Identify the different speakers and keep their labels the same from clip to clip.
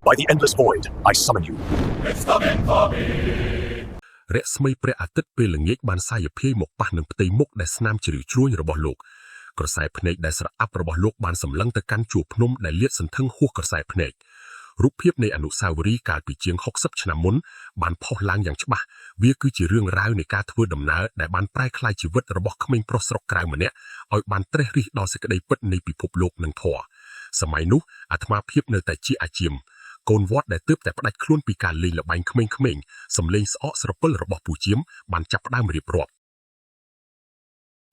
Speaker 1: By the endless void, I summon you.
Speaker 2: It's coming for me.
Speaker 3: រស្មីព្រះអាទិត្យពេលល្ងាចបានសាយភាយមកប៉ះនឹងផ្ទៃមុខដែលស្នាមជ្រីវជ្រួញរបស់លោកក្រសែភ្នែកដែលស្រអាប់របស់លោកបានសម្លឹងទៅកាន់ជួរភ្នំដែលលាតសន្ធឹងហួសក្រសែភ្នែករូបភាពនៃអនុស្សាវរីយ៍កាលពីជាង60ឆ្នាំមុនបានផុសឡើងយ៉ាងច្បាស់វាគឺជារឿងរ៉ាវនៃការធ្វើដំណើរដែលបានប្រែក្លាយជីវិតរបស់ក្មេងប្រុសស្រុកក្រៅម្នាក់ឲ្យបានត្រេះរិះដល់សេចក្តីពិតនៃពិភពលោកនិងធម៌សម័យនោះអាត្មាភាពនៅតែជាអាជាមកូនវត្តដែលទើបតែផ្ដាច់ខ្លួនពីការលេងល្បែងក្មេងៗសំលេងស្អកស្រពិលរបស់ពូជាមបានចាប់ផ្ដើមរៀបរាប់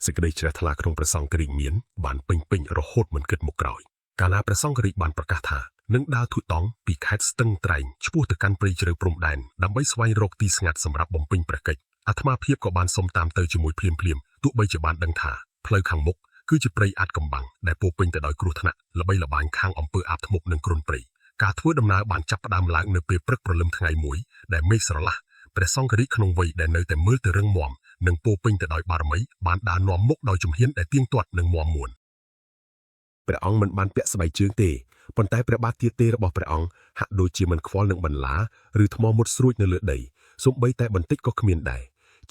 Speaker 3: សេចក្តីជ្រះថ្លាក្នុងព្រះសង្ឃរាជមានបានពេញពេញរហូតមិនគិតមុខក្រោយកាលណាព្រះសង្ឃរាជបានប្រកាសថានឹងដើរធុតង់ពីខេត្តស្ទឹងត្រែងឆ្ពោះទៅកាន់ព្រៃជ្រៅព្រំដែនដើម្បីស្វែងរកទីស្ងាត់សម្រាប់បំពេញព្រះកិច្ចអាត្មាភាពក៏បានសុំតាមទៅជាមួយភ្លាមភ្លាមទោះបីជាបានដឹងថាផ្លូវខាងមុខគឺជាព្រៃអាតកំបាំងដែលពោរពេញទៅដោយគ្រោះថ្នាក់ល្បីល្បាញខាងអំពើអាបធ្មប់និងគ្រុនព្រៃការធ្វើដំណើរបានចាប់ផ្ដើមឡើងនៅពេលព្រឹកព្រលឹមថ្ងៃមួយដែលមេឃស្រឡះព្រះសង្ឃរាជក្នុងវ័យដែលនៅតែមើលទៅរឹងមាំនិងពោរពេញទៅដោយបារមីបានដើរនាំមុខដោយជំហានដែលទៀងទាត់និងមាំមួន ព្រះអង្គមិនបានពាក់ស្បែកជើងទេប៉ុន្តែព្រះបាទទាទេរបស់ព្រះអង្គហាក់ដូចជាមិនខ្វល់នឹងបន្លាឬថ្មមុតស្រួចនៅលើដីសូម្បីតែបន្តិចក៏គ្មានដែ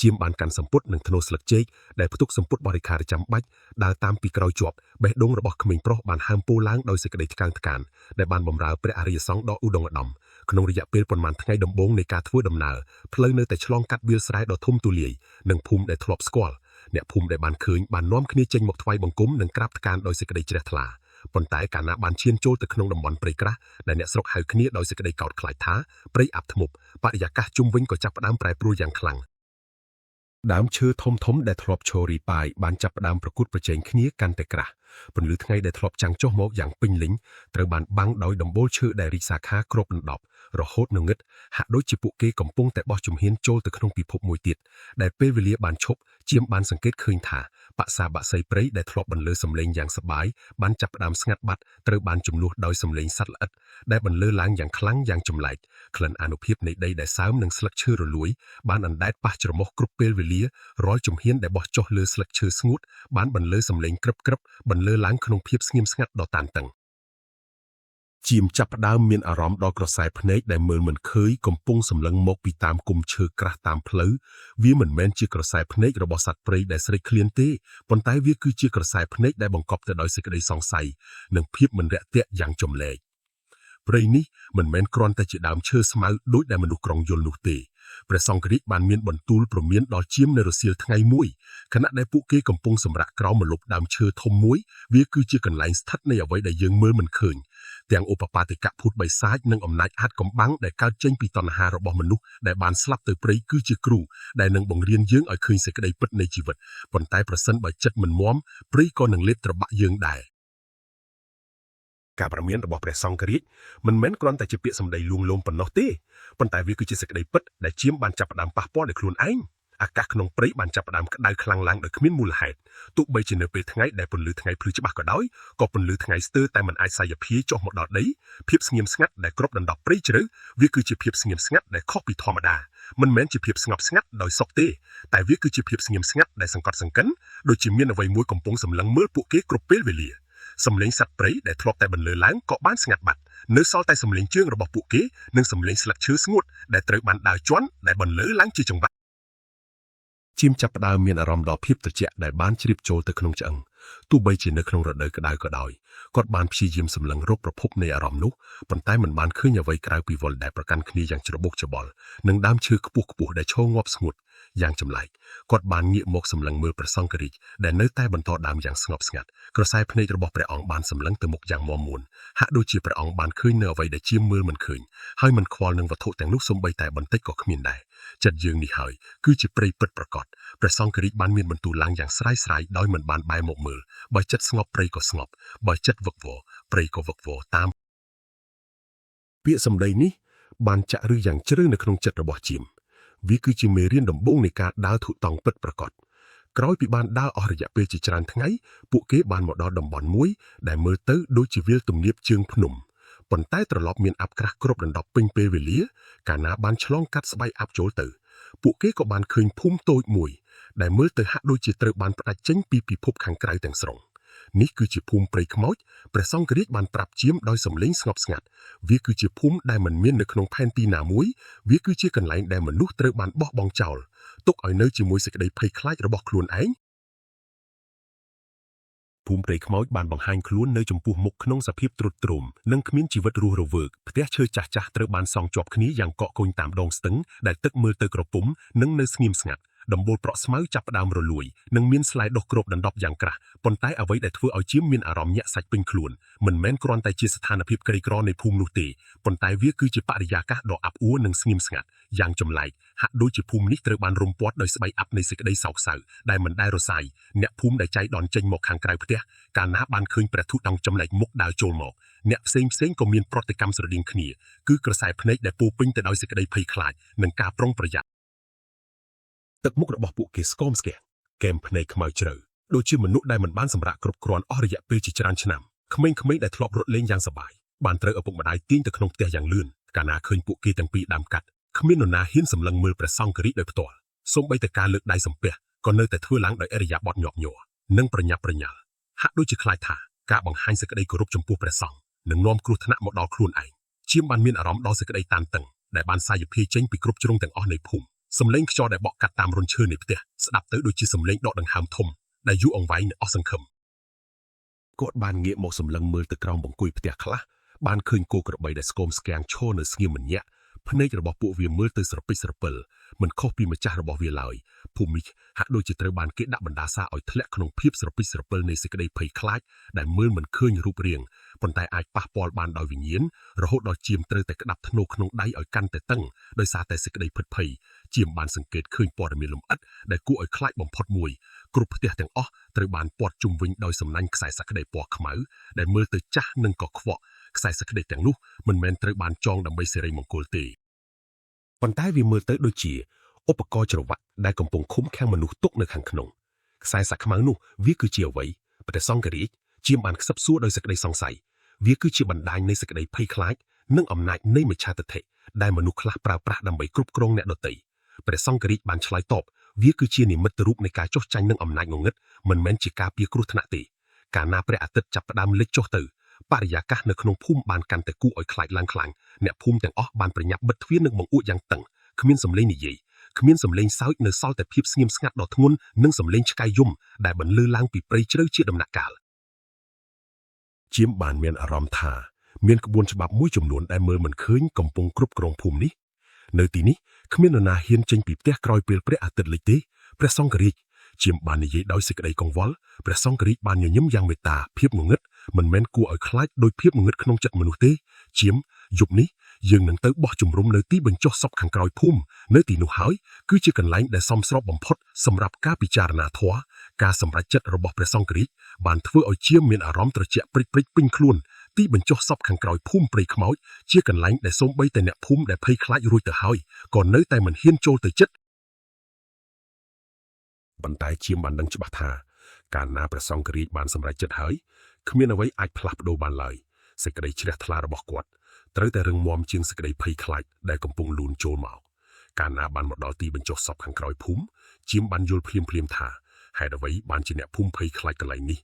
Speaker 3: រជាមបានកាន់សម្ពុតនិងធ្នូស្លឹកចេកដែលផ្ទុកសម្ពុតបរិខារចាំបាច់ដើរតាមពីក្រោយជាប់បេះដូងរបស់ក្មេងប្រុសបានហើមពោឡើងដោយសេចក្តីថ្កើងថ្កានដែលបានបម្រើព្រះអរិយសង្ឃដ៏ឧត្តមឧត្តមក្នុងរយៈពេលប៉ុន្មានថ្ងៃដំបូងនៃការធ្វើដំណើរផ្លូវនៅតែឆ្លងកាត់វាលស្រែដ៏ធំទូលាយនិងភូមិដែលធ្លាប់ស្គាល់អ្នកភូមិដែលបានឃើញបាននាំគ្នាចេញមកថ្វាយបង្គំនិងក្រាបថ្កានដោយសេចក្តីជ្រះថ្លាប៉ុន្តែកាលណាបានឈានចូលទៅក្នុងតំបន់ព្រៃក្រាស់ដែលអ្នកស្រុកហៅគ្នាដោយសេចក្តីកោតខ្លាចថាព្រៃអាប់ធ្មប់បរិយាកាសជុំវិញក៏ចាប់ផ្ដើមប្រែប្រួលយ៉ាងខ្លាំងដើមឈើធំធំដែលធ្លាប់ឈររីប៉ាយបានចាប់ផ្ដើមប្រកួតប្រជែងគ្នាកាន់តែក្រាស់ពន្លឺថ្ងៃដែលធ្លាប់ចាំងចុះមកយ៉ាងពេញលេញត្រូវបានបាំងដោយដំបូលឈើដែលរីកសាខាគ្របដណ្ដប់រហូតងងឹតហាក់ដូចជាពួកគេកំពុងតែបោះជំហានចូលទៅក្នុងពិភពមួយទៀតដែលពេលវេលាបានឈប់ជាមបានសង្កេតឃើញថាបក្សាបក្សីព្រៃដែលធ្លាប់បន្លឺសំឡេងយ៉ាងសប្បាយបានចាប់ផ្ដើមស្ងាត់បាត់ត្រូវបានជំនួសដោយសំឡេងសត្វល្អិតដែលបន្លឺឡើងយ៉ាងខ្លាំងយ៉ាងចម្លែកក្លិនអានុភាពនៃដីដែលសើមនិងស្លឹកឈើរលួយបានអណ្ដែតប៉ះច្រមុះគ្រប់ពេលវេលារាល់ជំហានដែលបោះចុះលើស្លឹកឈើស្ងួតបានបន្លឺសំឡេងក្រឹបក្រឹបបន្លឺឡើងក្នុងភាពស្ងៀមស្ងាត់ដ៏តានតឹងជាមចាប់ផ្ដើមមានអារម្មណ៍ដល់ក្រសែភ្នែកដែលមើលមិនឃើញកំពុងសម្លឹងមកពីតាមគុំឈើក្រាស់តាមផ្លូវវាមិនមែនជាក្រសែភ្នែករបស់សត្វព្រៃដែលស្រេកឃ្លានទេប៉ុន្តែវាគឺជាក្រសែភ្នែកដែលបង្កប់ទៅដោយសេចក្តីសង្ស័យនិងភាពមិនរាក់ទាក់យ៉ាងចម្លែកព្រៃនេះមិនមែនគ្រាន់តែជាដើមឈើស្មៅដូចដែលមនុស្សក្រុងយល់នោះទេព្រះសង្ឃរាជបានមានបន្ទូលព្រមានដល់ជាមនៅរសៀលថ្ងៃមួយខណៈដែលពួកគេកំពុងសម្រាកក្រោមម្លប់ដើមឈើធំមួយវាគឺជាកន្លែងស្ថិតនៃអ្វីដែលយើងមើលមិនឃើញទាំងឧបបាទិកភូតបិសាចនិងអំណាចអាថ៌កំបាំងដែលកើតចេញពីតណ្ហារបស់មនុស្សដែលបានស្លាប់ទៅព្រៃគឺជាគ្រូដែលនឹងបង្រៀនយើងឲ្យឃើញសេចក្តីពិតនៃជីវិតប៉ុន្តែប្រសិនបើចិត្តមិនមាំព្រៃក៏នឹងលេបត្របាក់យើងដែរការប្រមានរបស់ព្រះសង្ឃរាជមិនមែនគ្រាន់តែជាពាក្យសម្ដីលួងលោមប៉ុណ្ណោះទេប៉ុន្តែវាគឺជាសេចក្តីពិតដែលជាមបានចាប់ផ្ដើមប៉ះពាល់ដោយខ្លួនឯងអាកាសក្នុងព្រៃបានចាប់ផ្ដើមក្តៅខ្លាំងឡើងដោយគ្មានមូលហេតុទោះបីជានៅពេលថ្ងៃដែលពន្លឺថ្ងៃភ្លឺច្បាស់ក៏ដោយក៏ពន្លឺថ្ងៃស្ទើរតែមិនអាចសាយភាយចុះមកដល់ដីភាពស្ងៀមស្ងាត់ដែលគ្របដណ្ដប់ព្រៃជ្រៅវាគឺជាភាពស្ងៀមស្ងាត់ដែលខុសពីធម្មតាមិនមែនជាភាពស្ងប់ស្ងាត់ដោយសុខទេតែវាគឺជាភាពស្ងៀមស្ងាត់ដែលសង្កត់សង្កិនដូចជាមានអ្វីមួយកំពុងសម្លឹងមើលពួកគេគ្រប់ពេលវេលាសំឡេងសត្វព្រៃដែលធ្លាប់តែបន្លឺឡើងក៏បានស្ងាត់បាត់នៅសល់តែសំឡេងជើងរបស់ពួកគេនិងសំឡេងស្លឹកឈើស្ងួតដែលត្រូវបានដើរជាន់ដែលបន្លឺឡើងជាចង្វាក់ជាមចាប់ផ្ដើមមានអារម្មណ៍ដល់ភាពត្រជាក់ដែលបានជ្រាបចូលទៅក្នុងឆ្អឹងទោះបីជានៅក្នុងរដូវក្តៅក៏ដោយគាត់បានព្យាយាមសម្លឹងរកប្រភពនៃអារម្មណ៍នោះប៉ុន្តែមិនបានឃើញអ្វីក្រៅពីវល់ដែលប្រកាន់គ្នាយ៉ាងច្របូកច្របល់និងដើមឈើខ្ពស់ខ្ពស់ដែលឈរងាប់ស្ងួតយ៉ាងចម្លែកគាត់បានងាកមកសម្លឹងមើលព្រះសង្ឃរាជដែលនៅតែបន្តដើមយ៉ាងស្ងប់ស្ងាត់ក្រសែភ្នែករបស់ព្រះអង្គបានសម្លឹងទៅមុខយ៉ាងមាំមួនហាក់ដូចជាព្រះអង្គបានឃើញនៅអ្វីដែលជាមើលមិនឃើញហើយមិនខ្វល់នឹងវត្ថុទាំងនោះសូម្បីតែបន្តិចក៏គ្មានដែរចិត្តយើងនេះហើយគឺជាព្រៃពិតប្រាកដព្រះសង្ឃរាជបានមានបន្ទូលឡើងយ៉ាងស្រាយស្រាយដោយមិនបានបែរមកមើលបើចិត្តស្ងប់ព្រៃក៏ស្ងប់បើចិត្តវឹកវរព្រៃក៏វឹកវរតាមពាក្យសម្ដីនេះបានចាក់ឫសយ៉ាងជ្រៅនៅក្នុងចិត្តរបស់ជាមវាគឺជាមេរៀនដំបូងនៃការដើរធុតង់ពិតប្រាកដក្រោយពីបានដើរអស់រយៈពេលជាច្រើនថ្ងៃពួកគេបានមកដល់តំបន់មួយដែលមើលទៅដូចជាវាលទំនាបជើងភ្នំប៉ុន្តែត្រឡប់មានអាប់ក្រាស់គ្របដណ្ដប់ពេញពេលវេលាកាលណាបានឆ្លងកាត់ស្បៃអាប់ចូលទៅពួកគេក៏បានឃើញភូមិតូចមួយដែលមើលទៅហាក់ដូចជាត្រូវបានផ្ដាច់ចេញពីពិភពខាងក្រៅទាំងស្រុង។ នេះគឺជាភូមិព្រៃខ្មោចព្រះសង្ឃរាជបានប្រាប់ជាមដោយសំឡេងស្ងប់ស្ងាត់វាគឺជាភូមិដែលមិនមាននៅក្នុងផែនទីណាមួយវាគឺជាកន្លែងដែលមនុស្សត្រូវបានបោះបង់ចោលទុកឲ្យនៅជាមួយសេចក្តីភ័យខ្លាចរបស់ខ្លួនឯង ភូមិព្រៃខ្មោចបានបង្ហាញខ្លួននៅចំពោះមុខក្នុងសភាពទ្រុឌទ្រោមនិងគ្មានជីវិតរស់រវើកផ្ទះឈើចាស់ៗត្រូវបានសង់ជាប់គ្នាយ៉ាងកកកុញតាមដងស្ទឹងដែលទឹកមើលទៅក្រពុំនិងនៅស្ងៀមស្ងាត់ដំបូលប្រក់ស្មៅចាប់ផ្ដើមរលួយនិងមានស្លែដុះគ្របដណ្ដប់យ៉ាងក្រាស់ប៉ុន្តែអ្វីដែលធ្វើឲ្យជាមមានអារម្មណ៍ញាក់សាច់ពេញខ្លួនមិនមែនគ្រាន់តែជាស្ថានភាពក្រីក្រនៃភូមិនោះទេប៉ុន្តែវាគឺជាបរិយាកាសដ៏អាប់អួរនិងស្ងៀមស្ងាត់យ៉ាងចម្លែកហាក់ដូចជាភូមិនេះត្រូវបានរុំព័ទ្ធដោយស្បៃអាប់នៃសេចក្តីសោកសៅដែលមិនដែលរសាយអ្នកភូមិដែលចៃដន្យចេញមកខាងក្រៅផ្ទះ កាលណាបានឃើញព្រះធុតង្គចំណែកមុខដើរចូលមកអ្នកផ្សេងផ្សេងក៏មានប្រតិកម្មស្រដៀងគ្នាគឺក្រសែភ្នែកដែលពោពេញទៅដោយសេចក្តីភ័យខ្លាចនិងការប្រុងប្រយ័ត្នទឹកមុខរបស់ពួកគេស្គមស្គាំងកែមភ្នែកខ្មៅជ្រៅដូចជាមនុស្សដែលមិនបានសម្រាកគ្រប់គ្រាន់អស់រយៈពេលជាច្រើនឆ្នាំក្មេងៗដែលធ្លាប់រត់លេងយ៉ាងសប្បាយបានត្រូវឪពុកម្ដាយទាញទៅក្នុងផ្ទះយ៉ាងលឿនកាលណាឃើញពួកគេទាំងពីរដើមកាត់គ្មាននរណាហ៊ានសម្លឹងមើលព្រះសង្ឃរាជដោយផ្ទាល់សូម្បីតែការលើកដៃសំពះក៏នៅតែធ្វើឡើងដោយឥរិយាបថញាប់ញ័រនិងប្រញាប់ប្រញាល់ ហាក់ដូចជាខ្លាចថាការបង្ហាញសេចក្តីគោរពចំពោះព្រះសង្ឃនឹងនាំគ្រោះថ្នាក់មកដល់ខ្លួនឯងជាមបានមានអារម្មណ៍ដល់សេចក្តីតានតឹងដែលបានសាយភាយចេញពីគ្រប់ជ្រុងទាំងអស់នៃភូមិសំឡេងខ្យល់ដែលបក់កាត់តាមរន្ធឈើនៃផ្ទះស្ដាប់ទៅដូចជាសំឡេងដកដង្ហើមធំដែលយូរអង្វែងនិងអស់សង្ឃឹមគាត់បានងាកមកសម្លឹងមើលទៅក្រោមបង្គួយផ្ទះខ្លះបានឃើញគោក្របីដែលស្គមស្គាំងឈរនៅស្ងៀមមិនញាក់ភ្នែករបស់ពួកវាមើលទៅស្រពេចស្រពិលមិនខុសពីម្ចាស់របស់វាឡើយភូមិនេះហាក់ដូចជាត្រូវបានគេដាក់បណ្ដាសាឲ្យធ្លាក់ក្នុងភាពស្រពេចស្រពិលនៃសេចក្តីភ័យខ្លាចដែលមើលមិនឃើញរូបរាងប៉ុន្តែអាចប៉ះពាល់បានដោយវិញ្ញាណរហូតដល់ជាមត្រូវតែក្តាប់ធ្នូក្នុងដៃឲ្យកាន់តែតឹងដោយសារតែសេចក្តីភិតភ័យជាមបានសង្កេតឃើញព័ត៌មានលម្អិតដែលគួរឲ្យខ្លាចបំផុតមួយគ្រប់ផ្ទះទាំងអស់ត្រូវបានព័ទ្ធជុំវិញដោយសំណាញ់ខ្សែសក្តីពណ៌ខ្មៅដែលមើលទៅចាស់និងកខ្វក់ខ្សែសក្តីទាំងនោះមិនមែនត្រូវបានចងដើម្បីសិរីមង្គលទេប៉ុន្តែវាមើលទៅដូចជាឧបករណ៍ច្រវាក់ដែលកំពុងឃុំឃាំងមនុស្សទុកនៅខាងក្នុងខ្សែសាក់ខ្មៅនោះវាគឺជាអ្វីព្រះសង្ឃរាជជាមបានខ្សឹបសួរដោយសេចក្តីសង្ស័យវាគឺជាបណ្ដាញនៃសេចក្តីភ័យខ្លាចនិងអំណាចនៃមិច្ឆាទិដ្ឋិដែលមនុស្សខ្លះប្រើប្រាស់ដើម្បីគ្រប់គ្រងអ្នកដទៃព្រះសង្ឃរាជបានឆ្លើយតបវាគឺជានិមិត្តរូបនៃការចុះចាញ់នឹងអំណាចងងឹតមិនមែនជាការពារគ្រោះថ្នាក់ទេកាលណាព្រះអាទិត្យចាប់ផ្ដើមលិចចុះទៅបរិយាកាសនៅក្នុងភូមិបានកាន់តែគួរឲ្យខ្លាចឡើងខ្លាំងអ្នកភូមិទាំងអស់បានប្រញាប់បិទទ្វារនិងបង្អួចយ៉ាងតឹងគ្មានសម្លេងនិយាយគ្មានសម្លេងសើចនៅសល់តែភាពស្ងៀមស្ងាត់ដ៏ធ្ងន់និងសម្លេងឆ្កែយំដែលបន្លឺឡើងពីព្រៃជ្រៅជាដំណាក់កាលជាមបានមានអារម្មណ៍ថាមានក្បួនច្បាប់មួយចំនួនដែលមើលមិនឃើញកំពុងគ្រប់គ្រងភូមិនេះនៅទីនេះគ្មាននរណាហ៊ានចេញពីផ្ទះក្រោយពេលព្រះអាទិត្យលិចទេព្រះសង្ឃរាជជាមបាននិយាយដោយសេចក្តីកង្វល់ព្រះសង្ឃរាជបានញញឹមយ៉ាងមេត្តាភាពងងឹតមិនមែនគួរឲ្យខ្លាចដោយភាពងងឹតក្នុងចិត្តមនុស្សទេជាមយប់នេះយើងនឹងទៅបោះជំរំនៅទីបញ្ចុះសពខាងក្រោយភូមិនៅទីនោះហើយគឺជាកន្លែងដែលសមស្របបំផុតសម្រាប់ការពិចារណាធម៌ការសម្រេចចិត្តរបស់ព្រះសង្ឃរាជបានធ្វើឲ្យជាមមានអារម្មណ៍ត្រជាក់ព្រិចៗពេញខ្លួនទីបញ្ចុះសពខាងក្រោយភូមិព្រៃខ្មោចជាកន្លែងដែលសូម្បីតែអ្នកភូមិដែលភ័យខ្លាចរួចទៅហើយក៏នៅតែមិនហ៊ានចូលទៅចិត្តប៉ុន្តែជាមបានដឹងច្បាស់ថាកាលណាព្រះសង្ឃរាជបានសម្រេចចិត្តហើយគ្មានអ្វីអាចផ្លាស់ប្ដូរបានឡើយសេចក្តីជ្រះថ្លារបស់គាត់ត្រូវតែរឹងមាំជាងសេចក្តីភ័យខ្លាចដែលកំពុងលូនចូលមកកាលណាបានមកដល់ទីបញ្ចុះសពខាងក្រោយភូមិជាមបានយល់ភ្លាមភ្លាមថាហេតុអ្វីបានជាអ្នកភូមិភ័យខ្លាចកន្លែងនេះ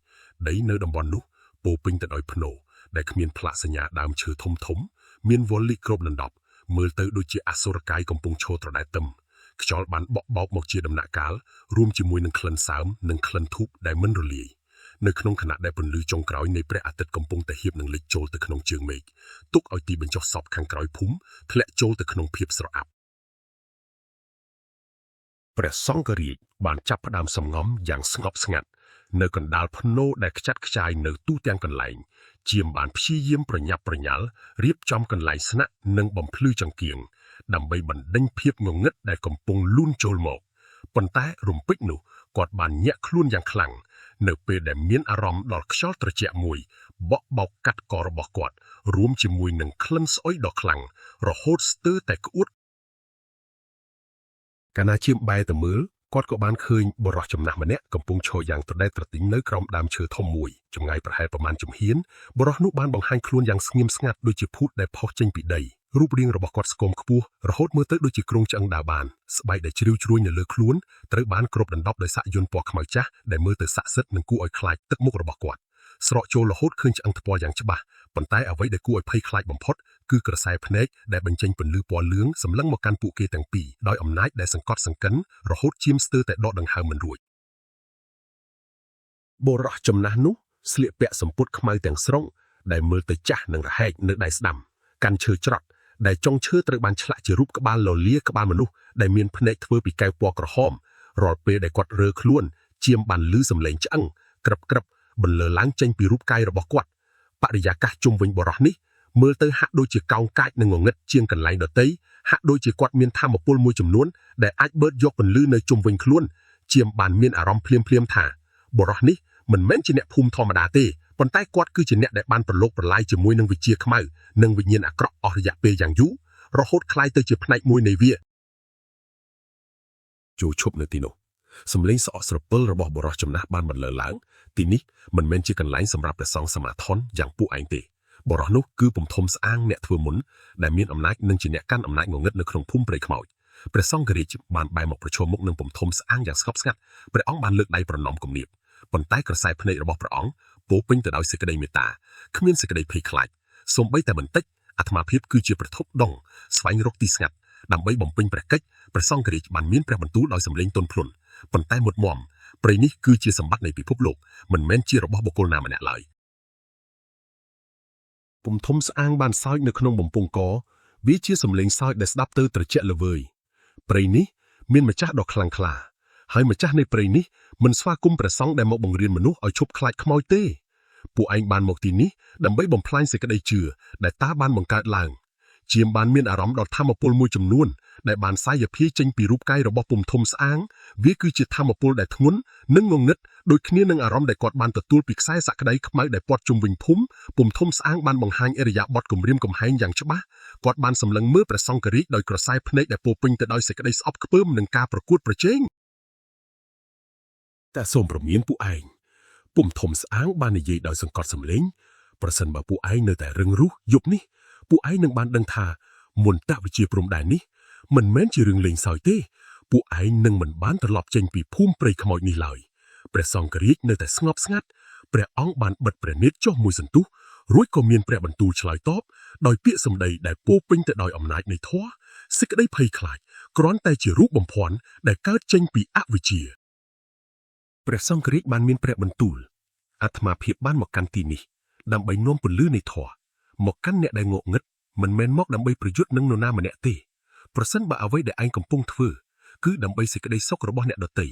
Speaker 3: ដីនៅតំបន់នោះពោពេញទៅដោយភ្នោដែលគ្មានផ្លាកសញ្ញាដើមឈើធំធំមានវលលីគ្របដណ្ដប់មើលទៅដូចជាអសុរកាយកំពុងឈរត្រដែតទឹមខ្យល់បានបក់បោកមកជាដំណាក់កាលរួមជាមួយនឹងក្លិនសើមនិងក្លិនធូបដែលមិនរលាយនៅក្នុងខណៈដែលពន្លឺចុងក្រោយនៃព្រះអាទិត្យកំពុងតែហៀបនឹងលិចចូលទៅក្នុងជើងមេឃទុកឲ្យទីបញ្ចុះសពខាងក្រោយភូមិធ្លាក់ចូលទៅក្នុងភាពស្រអាប់ព្រះសង្ឃរាជបានចាប់ផ្ដើមសំងំយ៉ាងស្ងប់ស្ងាត់នៅកណ្ដាលភ្នោដែលខ្ចាត់ខ្ចាយនៅទូទាំងកន្លែងជាមបានព្យាយាមប្រញាប់ប្រញាល់រៀបចំកន្លែងស្នាក់និងបំភ្លឺចង្គៀងដើម្បីបណ្ដេញភាពងងឹតដែលកំពុងលូនចូលមកប៉ុន្តែរំពេចនោះគាត់បានញាក់ខ្លួនយ៉ាងខ្លាំងនៅពេលដែលមានអារម្មណ៍ដល់ខ្យល់ត្រជាក់មួយបក់បោកកាត់ករបស់គាត់រួមជាមួយនឹងក្លិនស្អុយដ៏ខ្លាំងរហូតស្ទើរតែក្អួតកាលណាជាមបែរទៅមើលគាត់ក៏បានឃើញបុរសចំណាស់ម្នាក់កំពុងឈរយ៉ាងត្រដែតត្រទីងនៅក្រោមដើមឈើធំមួយចម្ងាយប្រហែលប្រមាណជំហានបុរសនោះបានបង្ហាញខ្លួនយ៉ាងស្ងៀមស្ងាត់ដូចជាភូតដែលផុសចេញពីដីរូបរាងរបស់គាត់ស្គមខ្ពស់រហូតមើលទៅដូចជាគ្រោងឆ្អឹងដើរបានស្បែកដែលជ្រីវជ្រួញនៅលើខ្លួនត្រូវបានគ្របដណ្ដប់ដោយសាក់យន្តពណ៌ខ្មៅចាស់ដែលមើលទៅស័ក្តិសិទ្ធិនិងគួរឲ្យខ្លាចទឹកមុខរបស់គាត់ ស្រកចូលរហូតឃើញឆ្អឹងថ្ពាល់យ៉ាងច្បាស់ប៉ុន្តែអ្វីដែលគួរឲ្យភ័យខ្លាចបំផុតគឺក្រសែភ្នែកដែលបញ្ចេញពន្លឺពណ៌លឿងសម្លឹងមកកាន់ពួកគេទាំងពីរដោយអំណាចដែលសង្កត់សង្កិនរហូតជាមស្ទើរតែដកដង្ហើមមិនរួចបុរសចំណាស់នោះស្លៀកពាក់សំពត់ខ្មៅទាំងស្រុងដែលមើលទៅចាស់និងរហែកនៅដៃស្ដាំកាន់ឈើច្រត់ដែលចុងឈើត្រូវបានឆ្លាក់ជារូបក្បាលលលាក្បាលមនុស្សដែលមានភ្នែកធ្វើពីកែវពណ៌ក្រហមរាល់ពេលដែលគាត់រើខ្លួនជាមបានលឺសំឡេងឆ្អឹងក្រឹបក្រឹបបន្លឺឡើងចេញពីរូបកាយរបស់គាត់បរិយាកាសជុំវិញបុរសនេះមើលទៅហាក់ដូចជាកោងកាចនិងងងឹតជាងកន្លែងដទៃហាក់ដូចជាគាត់មានថាមពលមួយចំនួនដែលអាចបឺតយកពន្លឺនៅជុំវិញខ្លួនជាមបានមានអារម្មណ៍ភ្លាមៗថាបុរសនេះមិនមែនជាអ្នកភូមិធម្មតាទេប៉ុន្តែគាត់គឺជាអ្នកដែលបានប្រឡូកប្រឡាយជាមួយនឹងវិជ្ជាខ្មៅនិងវិញ្ញាណអាក្រក់អស់រយៈពេលយ៉ាងយូររហូតក្លាយទៅជាផ្នែកមួយនៃវាចូលឈប់នៅទីនោះសំឡេងស្អកស្រពិលរបស់បុរសចំណាស់បានបន្លឺឡើងទីនេះមិនមែនជាកន្លែងសម្រាប់ព្រះសង្ឃសមាធនយ៉ាងពួកឯងទេបុរសនោះគឺពំធំស្អាងអ្នកធ្វើមុនដែលមានអំណាចនិងជាអ្នកកាន់អំណាចងងឹតនៅក្នុងភូមិព្រៃខ្មោចព្រះសង្ឃរាជបានបែរមកប្រឈមមុខនឹងពំធំស្អាងយ៉ាងស្ងប់ស្ងាត់ព្រះអង្គបានលើកដៃប្រណម្យគំនាបប៉ុន្តែក្រសែភ្នែករបស់ព្រះអង្គពោពេញទៅដោយសេចក្តីមេត្តាគ្មានសេចក្តីភ័យខ្លាចសូម្បីតែបន្តិចអាត្មាភាពគឺជាប្រភពដងស្វែងរកទីស្ងាត់ដើម្បីបំពេញព្រះកិច្ចព្រះសង្ឃរាជបានមានព្រះបន្ទូលដោយសម្លេងទន់ភ្លន់ប៉ុន្តែមុតមមព្រៃនេះគឺជាសម្បត្តិនៃពិភពលោកមិនមែនជារបស់បុគ្គលណាម្នាក់ឡើយពុំធំស្អាងបានសើចនៅក្នុងបំពង់កវាជាសម្លេងសើចដែលស្ដាប់ទៅត្រជាក់ល្វើយព្រៃនេះមានម្ចាស់ដ៏ខ្លាំងក្លាហើយម្ចាស់នៃព្រៃនេះមិនស្វាគមន៍ព្រះសង្ឃដែលមកបង្រៀនមនុស្សឲ្យឈប់ខ្លាចខ្មោចទេពួកឯងបានមកទីនេះដើម្បីបំផ្លាញសេចក្តីជឿដែលតាបានបង្កើតឡើងជាមបានមានអារម្មណ៍ដល់ធម៌ពលមួយចំនួនដែលបានសាយភាយចេញពីរូបកាយរបស់ពុំធំស្អាងវាគឺជាធម៌ពលដែលធ្ងន់និងងងឹតដូចគ្នានឹងអារម្មណ៍ដែលគាត់បានទទួលពីខ្សែសក្តីខ្មៅដែលព័ទ្ធជុំវិញភូមិពុំធំស្អាងបានបង្ហាញឥរិយាបថគំរាមកំហែងយ៉ាងច្បាស់គាត់បានសម្លឹងមើលព្រះសង្ឃរាជដោយក្រសែភ្នែកដែលពោពេញទៅដោយសេចក្តីស្អប់ខ្ពើមនិងការប្រកួតប្រជែងតែសូមប្រមានពួកឯងពុំធំស្អាងបាននិយាយដោយសង្កត់សម្លេងប្រសិនបើពួកឯងនៅតែរឹងរូសយប់នេះពួកឯងនឹងបានដឹងថាមន្តវិជ្ជាព្រំដែននេះមិនមែនជារឿងលេងសើចទេពួកឯងនឹងមិនបានត្រឡប់ចេញពីភូមិព្រៃខ្មោចនេះឡើយព្រះសង្ឃរាជនៅតែស្ងប់ស្ងាត់ព្រះអង្គបានបិទព្រះនេត្រចុះមួយសន្ទុះរួចក៏មានព្រះបន្ទូលឆ្លើយតបដោយពាក្យសម្ដីដែលពោពេញទៅដោយអំណាចនៃធម៌សេចក្តីភ័យខ្លាចគ្រាន់តែជារូបបំភាន់ដែលកើតចេញពីអវិជ្ជាព្រះសង្ឃរាជបានមានព្រះបន្ទូលអាត្មាភាពបានមកកាន់ទីនេះដើម្បីនាំពន្លឺនៃធម៌មកកាន់អ្នកដែលងក់ងឹតមិនមែនមកដើម្បីប្រយុទ្ធនឹងនរណាម្នាក់ទេប្រសិនបើអ្វីដែលឯងកំពុងធ្វើគឺដើម្បីសេចក្តីសុខរបស់អ្នកដទៃ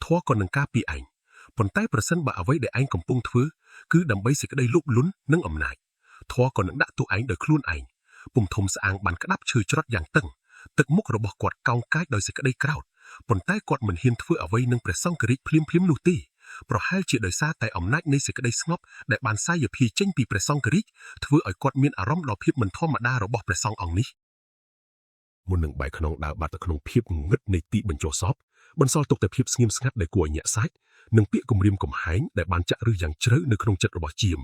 Speaker 3: ធម៌ក៏នឹងការពារឯងប៉ុន្តែប្រសិនបើអ្វីដែលឯងកំពុងធ្វើគឺដើម្បីសេចក្តីលោភលន់និងអំណាចធម៌ក៏នឹងដាក់ទោសឯងដោយខ្លួនឯងពុំធំស្អាងបានក្តាប់ឈើច្រត់យ៉ាងតឹងទឹកមុខរបស់គាត់កោងកាចដោយសេចក្តីក្រោធប៉ុន្តែគាត់មិនហ៊ានធ្វើអ្វីនឹងព្រះសង្ឃរាជភ្លាមៗនោះទេប្រហែលជាដោយសារតែអំណាចនៃសេចក្តីស្ងប់ដែលបានសាយភាយចេញពីព្រះសង្ឃរាជធ្វើឲ្យគាត់មានអារម្មណ៍ដល់ភាពមិនធម្មតារបស់ព្រះសង្ឃអង្គនេះមុននឹងបែកខ្នងដើរបាត់ទៅក្នុងភាពងងឹតនៃទីបញ្ចុះសពបន្សល់ទុកតែភាពស្ងៀមស្ងាត់ដែលគួរឲ្យញាក់សាច់និងពាក្យគំរាមកំហែងដែលបានចាក់ឫសយ៉ាងជ្រៅនៅក្នុងចិត្តរបស់ជាម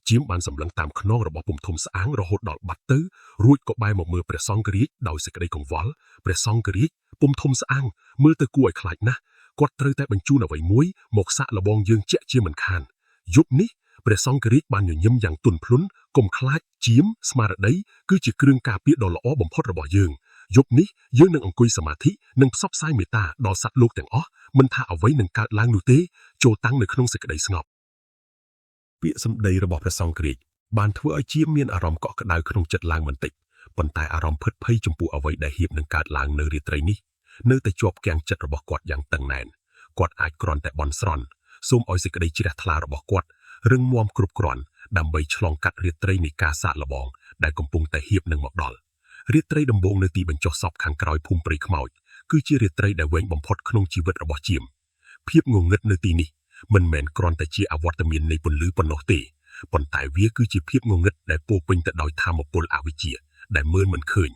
Speaker 3: ជាមបានសម្លឹងតាមខ្នងរបស់ពុំធំស្អាងរហូតដល់បាត់ទៅរួចក៏បែរមកមើលព្រះសង្ឃរាជដោយសេចក្តីកង្វល់ព្រះសង្ឃរាជពុំធំស្អាងមើលទៅគួរឲ្យខ្លាចណាស់គាត់ត្រូវតែបញ្ជូនអ្វីមួយមកសាក់លបងយើងជាក់ជាមិនខានយប់នេះព្រះសង្ឃរាជបានញញឹមយ៉ាងទន់ភ្លន់កុំខ្លាចជាមស្មារតីគឺជាគ្រឿងការពារដ៏ល្អបំផុតរបស់យើងយប់នេះយើងនឹងអង្គុយសមាធិនិងផ្សព្វផ្សាយមេត្តាដល់សត្វលោកទាំងអស់មិនថាអ្វីនឹងកើតឡើងនោះទេចូលតាំងនៅក្នុងសេចក្តីស្ងប់ពាក្យសម្ដីរបស់ព្រះសង្ឃរាជបានធ្វើឲ្យជាមមានអារម្មណ៍កក់ក្ដៅក្នុងចិត្តឡើងបន្តិចប៉ុន្តែអារម្មណ៍ភិតភ័យចំពោះអ្វីដែលហៀបនឹងកើតឡើងនៅរាត្រីនេះនៅតែជាប់គាំងចិត្តរបស់គាត់យ៉ាងតឹងណែនគាត់អាចគ្រាន់តែបន់ស្រន់សូមឲ្យសេចក្តីជ្រះថ្លារបស់គាត់រឹងមាំគ្រប់គ្រាន់ដើម្បីឆ្លងកាត់រាត្រីនៃការសាកល្បងដែលកំពុងតែហៀបនឹងមកដល់រាត្រីដំបូងនៅទីបញ្ចុះសពខាងក្រោយភូមិព្រៃខ្មោចគឺជារាត្រីដែលវែងបំផុតក្នុងជីវិតរបស់ជាមភាពងងឹតនៅទីនេះមិនមែនគ្រាន់តែជាអវត្តមាននៃពន្លឺប៉ុណ្ណោះទេប៉ុន្តែវាគឺជាភាពងងឹតដែលពោពេញទៅដោយថាមពលអវិជ្ជាដែលមើលមិនឃើញ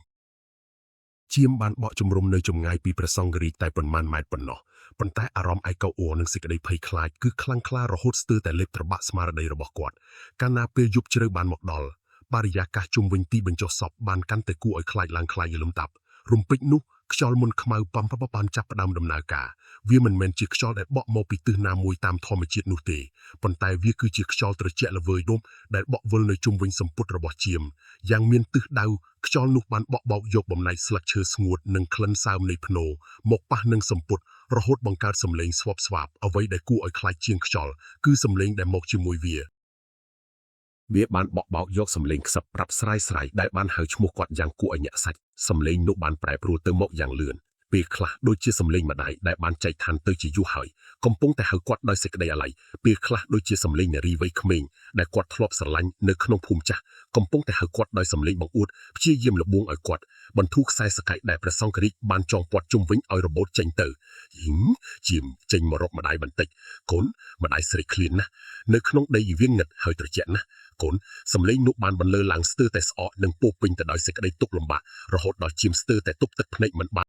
Speaker 3: ជាមបានបកជំរុំនៅចម្ងាយពីព្រះសង្ឃរាជតែប៉ុន្មានម៉ែត្រប៉ុណ្ណោះប៉ុន្តែអារម្មណ៍ឯកោអួរនិងសេចក្តីភ័យខ្លាចគឺខ្លាំងក្លារហូតស្ទើរតែលេបត្របាក់ស្មារតីរបស់គាត់កាលណាពេលយប់ជ្រៅបានមកដល់បរិយាកាសជុំវិញទីបញ្ចុះសពបានកាន់តែគួរឲ្យខ្លាចឡើងខ្លាចយលំតាប់រំពេចនោះ ខ្យល់មន្តខ្មៅបំពបានចាប់ផ្ដើមដំណើរការវាមិនមែនជាខ្យល់ដែលបក់មកពីទិសណាមួយតាមធម្មជាតិនោះទេប៉ុន្តែវាគឺជាខ្យល់ត្រជាក់ល្វើយដុំដែលបក់វិលនៅជុំវិញសម្ពុតរបស់ជាមយ៉ាងមានទិសដៅខ្យល់នោះបានបក់បោកយកបំណែកស្លឹកឈើស្ងួតនិងក្លិនសើមនៃភ្នោមកប៉ះនឹងសម្ពុតរហូតបង្កើតសម្លេងស្វបស្វាបអ្វីដែលគួរឲ្យខ្លាចជាងខ្យល់គឺសម្លេងដែលមកជាមួយវា វាបានបក់បោកយកសម្លេងខ្សឹបប្រាប់ស្រាយស្រាយដែលបានហៅឈ្មោះគាត់យ៉ាងគួរឲ្យញាក់សាច់សម្លេងនោះបានប្រែប្រួលទៅមកយ៉ាងលឿនពេលខ្លះដូចជាសម្លេងម្ដាយដែលបានចែកឋានទៅជាយូរហើយកំពុងតែហៅគាត់ដោយសេចក្តីអាល័យពេលខ្លះដូចជាសម្លេងនារីវ័យក្មេងដែលគាត់ធ្លាប់ស្រឡាញ់នៅក្នុងភូមិចាស់កំពុងតែហៅគាត់ដោយសម្លេងបង្អួតព្យាយាមលបួងឲ្យគាត់បន្ធូរខ្សែសកៃដែលព្រះសង្ឃរាជបានចងព័ទ្ធជុំវិញឲ្យរបូតចេញទៅហឹមជាមចេញមករកម្ដាយបន្តិចកូនម្ដាយស្រេកឃ្លានណាស់នៅក្នុងដីវាងឹតហើយត្រជាក់ណាស់កូន សំឡេងនោះបានបន្លឺឡើងស្ទើរតែស្អកនិងពោរពេញទៅដោយសេចក្តីទុក្ខលំបាករហូតដល់ជាមស្ទើរតែទប់ទឹកភ្នែកមិនបា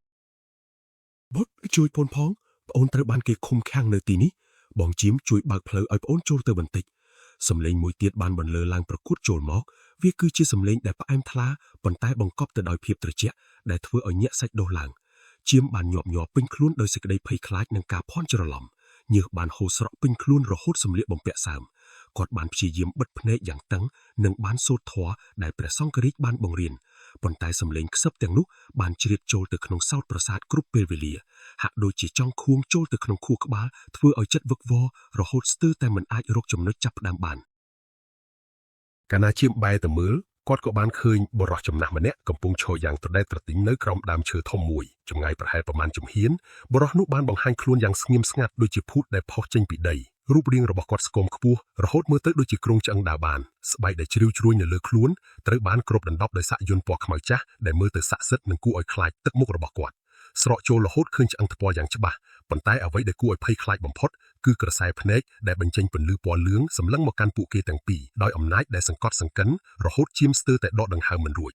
Speaker 3: នបុតជួយប្អូនផងប្អូនត្រូវបានគេឃុំឃាំងនៅទីនេះបងជាមជួយបើកផ្លូវឲ្យប្អូនចូលទៅបន្តិចសំឡេងមួយទៀតបានបន្លឺឡើងប្រកួតចូលមកវាគឺជាសំឡេងដែលផ្អែមថ្លាប៉ុន្តែបង្កប់ទៅដោយភាពត្រជាក់ដែលធ្វើឲ្យញាក់សាច់ដុះឡើងជាមបានញាប់ញ័រពេញខ្លួនដោយសេចក្តីភ័យខ្លាចនិងការភ័ន្តច្រឡំញើសបានហូរស្រក់ពេញខ្លួនរហូតសម្លៀកបំពាក់សើមគាត់បានព្យាយាមបិទភ្នែកយ៉ាងតឹង និងបានសូត្រធម៌ដែលព្រះសង្ឃរាជបានបង្រៀនប៉ុន្តែសម្លេងខ្សឹបទាំងនោះបានជ្រៀតចូលទៅក្នុងសោតប្រសាទគ្រប់ពេលវេលាហាក់ដូចជាចង់ខួងចូលទៅក្នុងខួរក្បាលធ្វើឲ្យចិត្តវឹកវររហូតស្ទើរតែមិនអាចរកចំណុចចាប់ផ្ដើមបានកាលណាជាមបែរទៅមើលគាត់ក៏បានឃើញបុរសចំណាស់ម្នាក់កំពុងឈរយ៉ាងត្រដែតត្រទីងនៅក្រោមដើមឈើធំមួយចម្ងាយប្រហែលប្រមាណជំហានបុរសនោះបានបង្ហាញខ្លួនយ៉ាងស្ងៀមស្ងាត់ដូចជាភូតដែលផុសចេញពីដីរូបរាងរបស់គាត់ស្គមខ្ពស់រហូតមើលទៅដូចជាគ្រោងឆ្អឹងដើរបានស្បែកដែលជ្រីវជ្រួញនៅលើខ្លួនត្រូវបានគ្របដណ្ដប់ដោយសាក់យន្តពណ៌ខ្មៅចាស់ដែលមើលទៅស័ក្តិសិទ្ធិនិងគួរឲ្យខ្លាចទឹកមុខរបស់គាត់ស្រកចូលរហូតឃើញឆ្អឹងថ្ពាល់យ៉ាងច្បាស់ប៉ុន្តែអ្វីដែលគួរឲ្យភ័យខ្លាចបំផុតគឺក្រសែភ្នែកដែលបញ្ចេញពន្លឺពណ៌លឿងសម្លឹងមកកាន់ពួកគេទាំងពីរដោយអំណាចដែលសង្កត់សង្កិនរហូតជាមស្ទើរតែដកដង្ហើមមិនរួច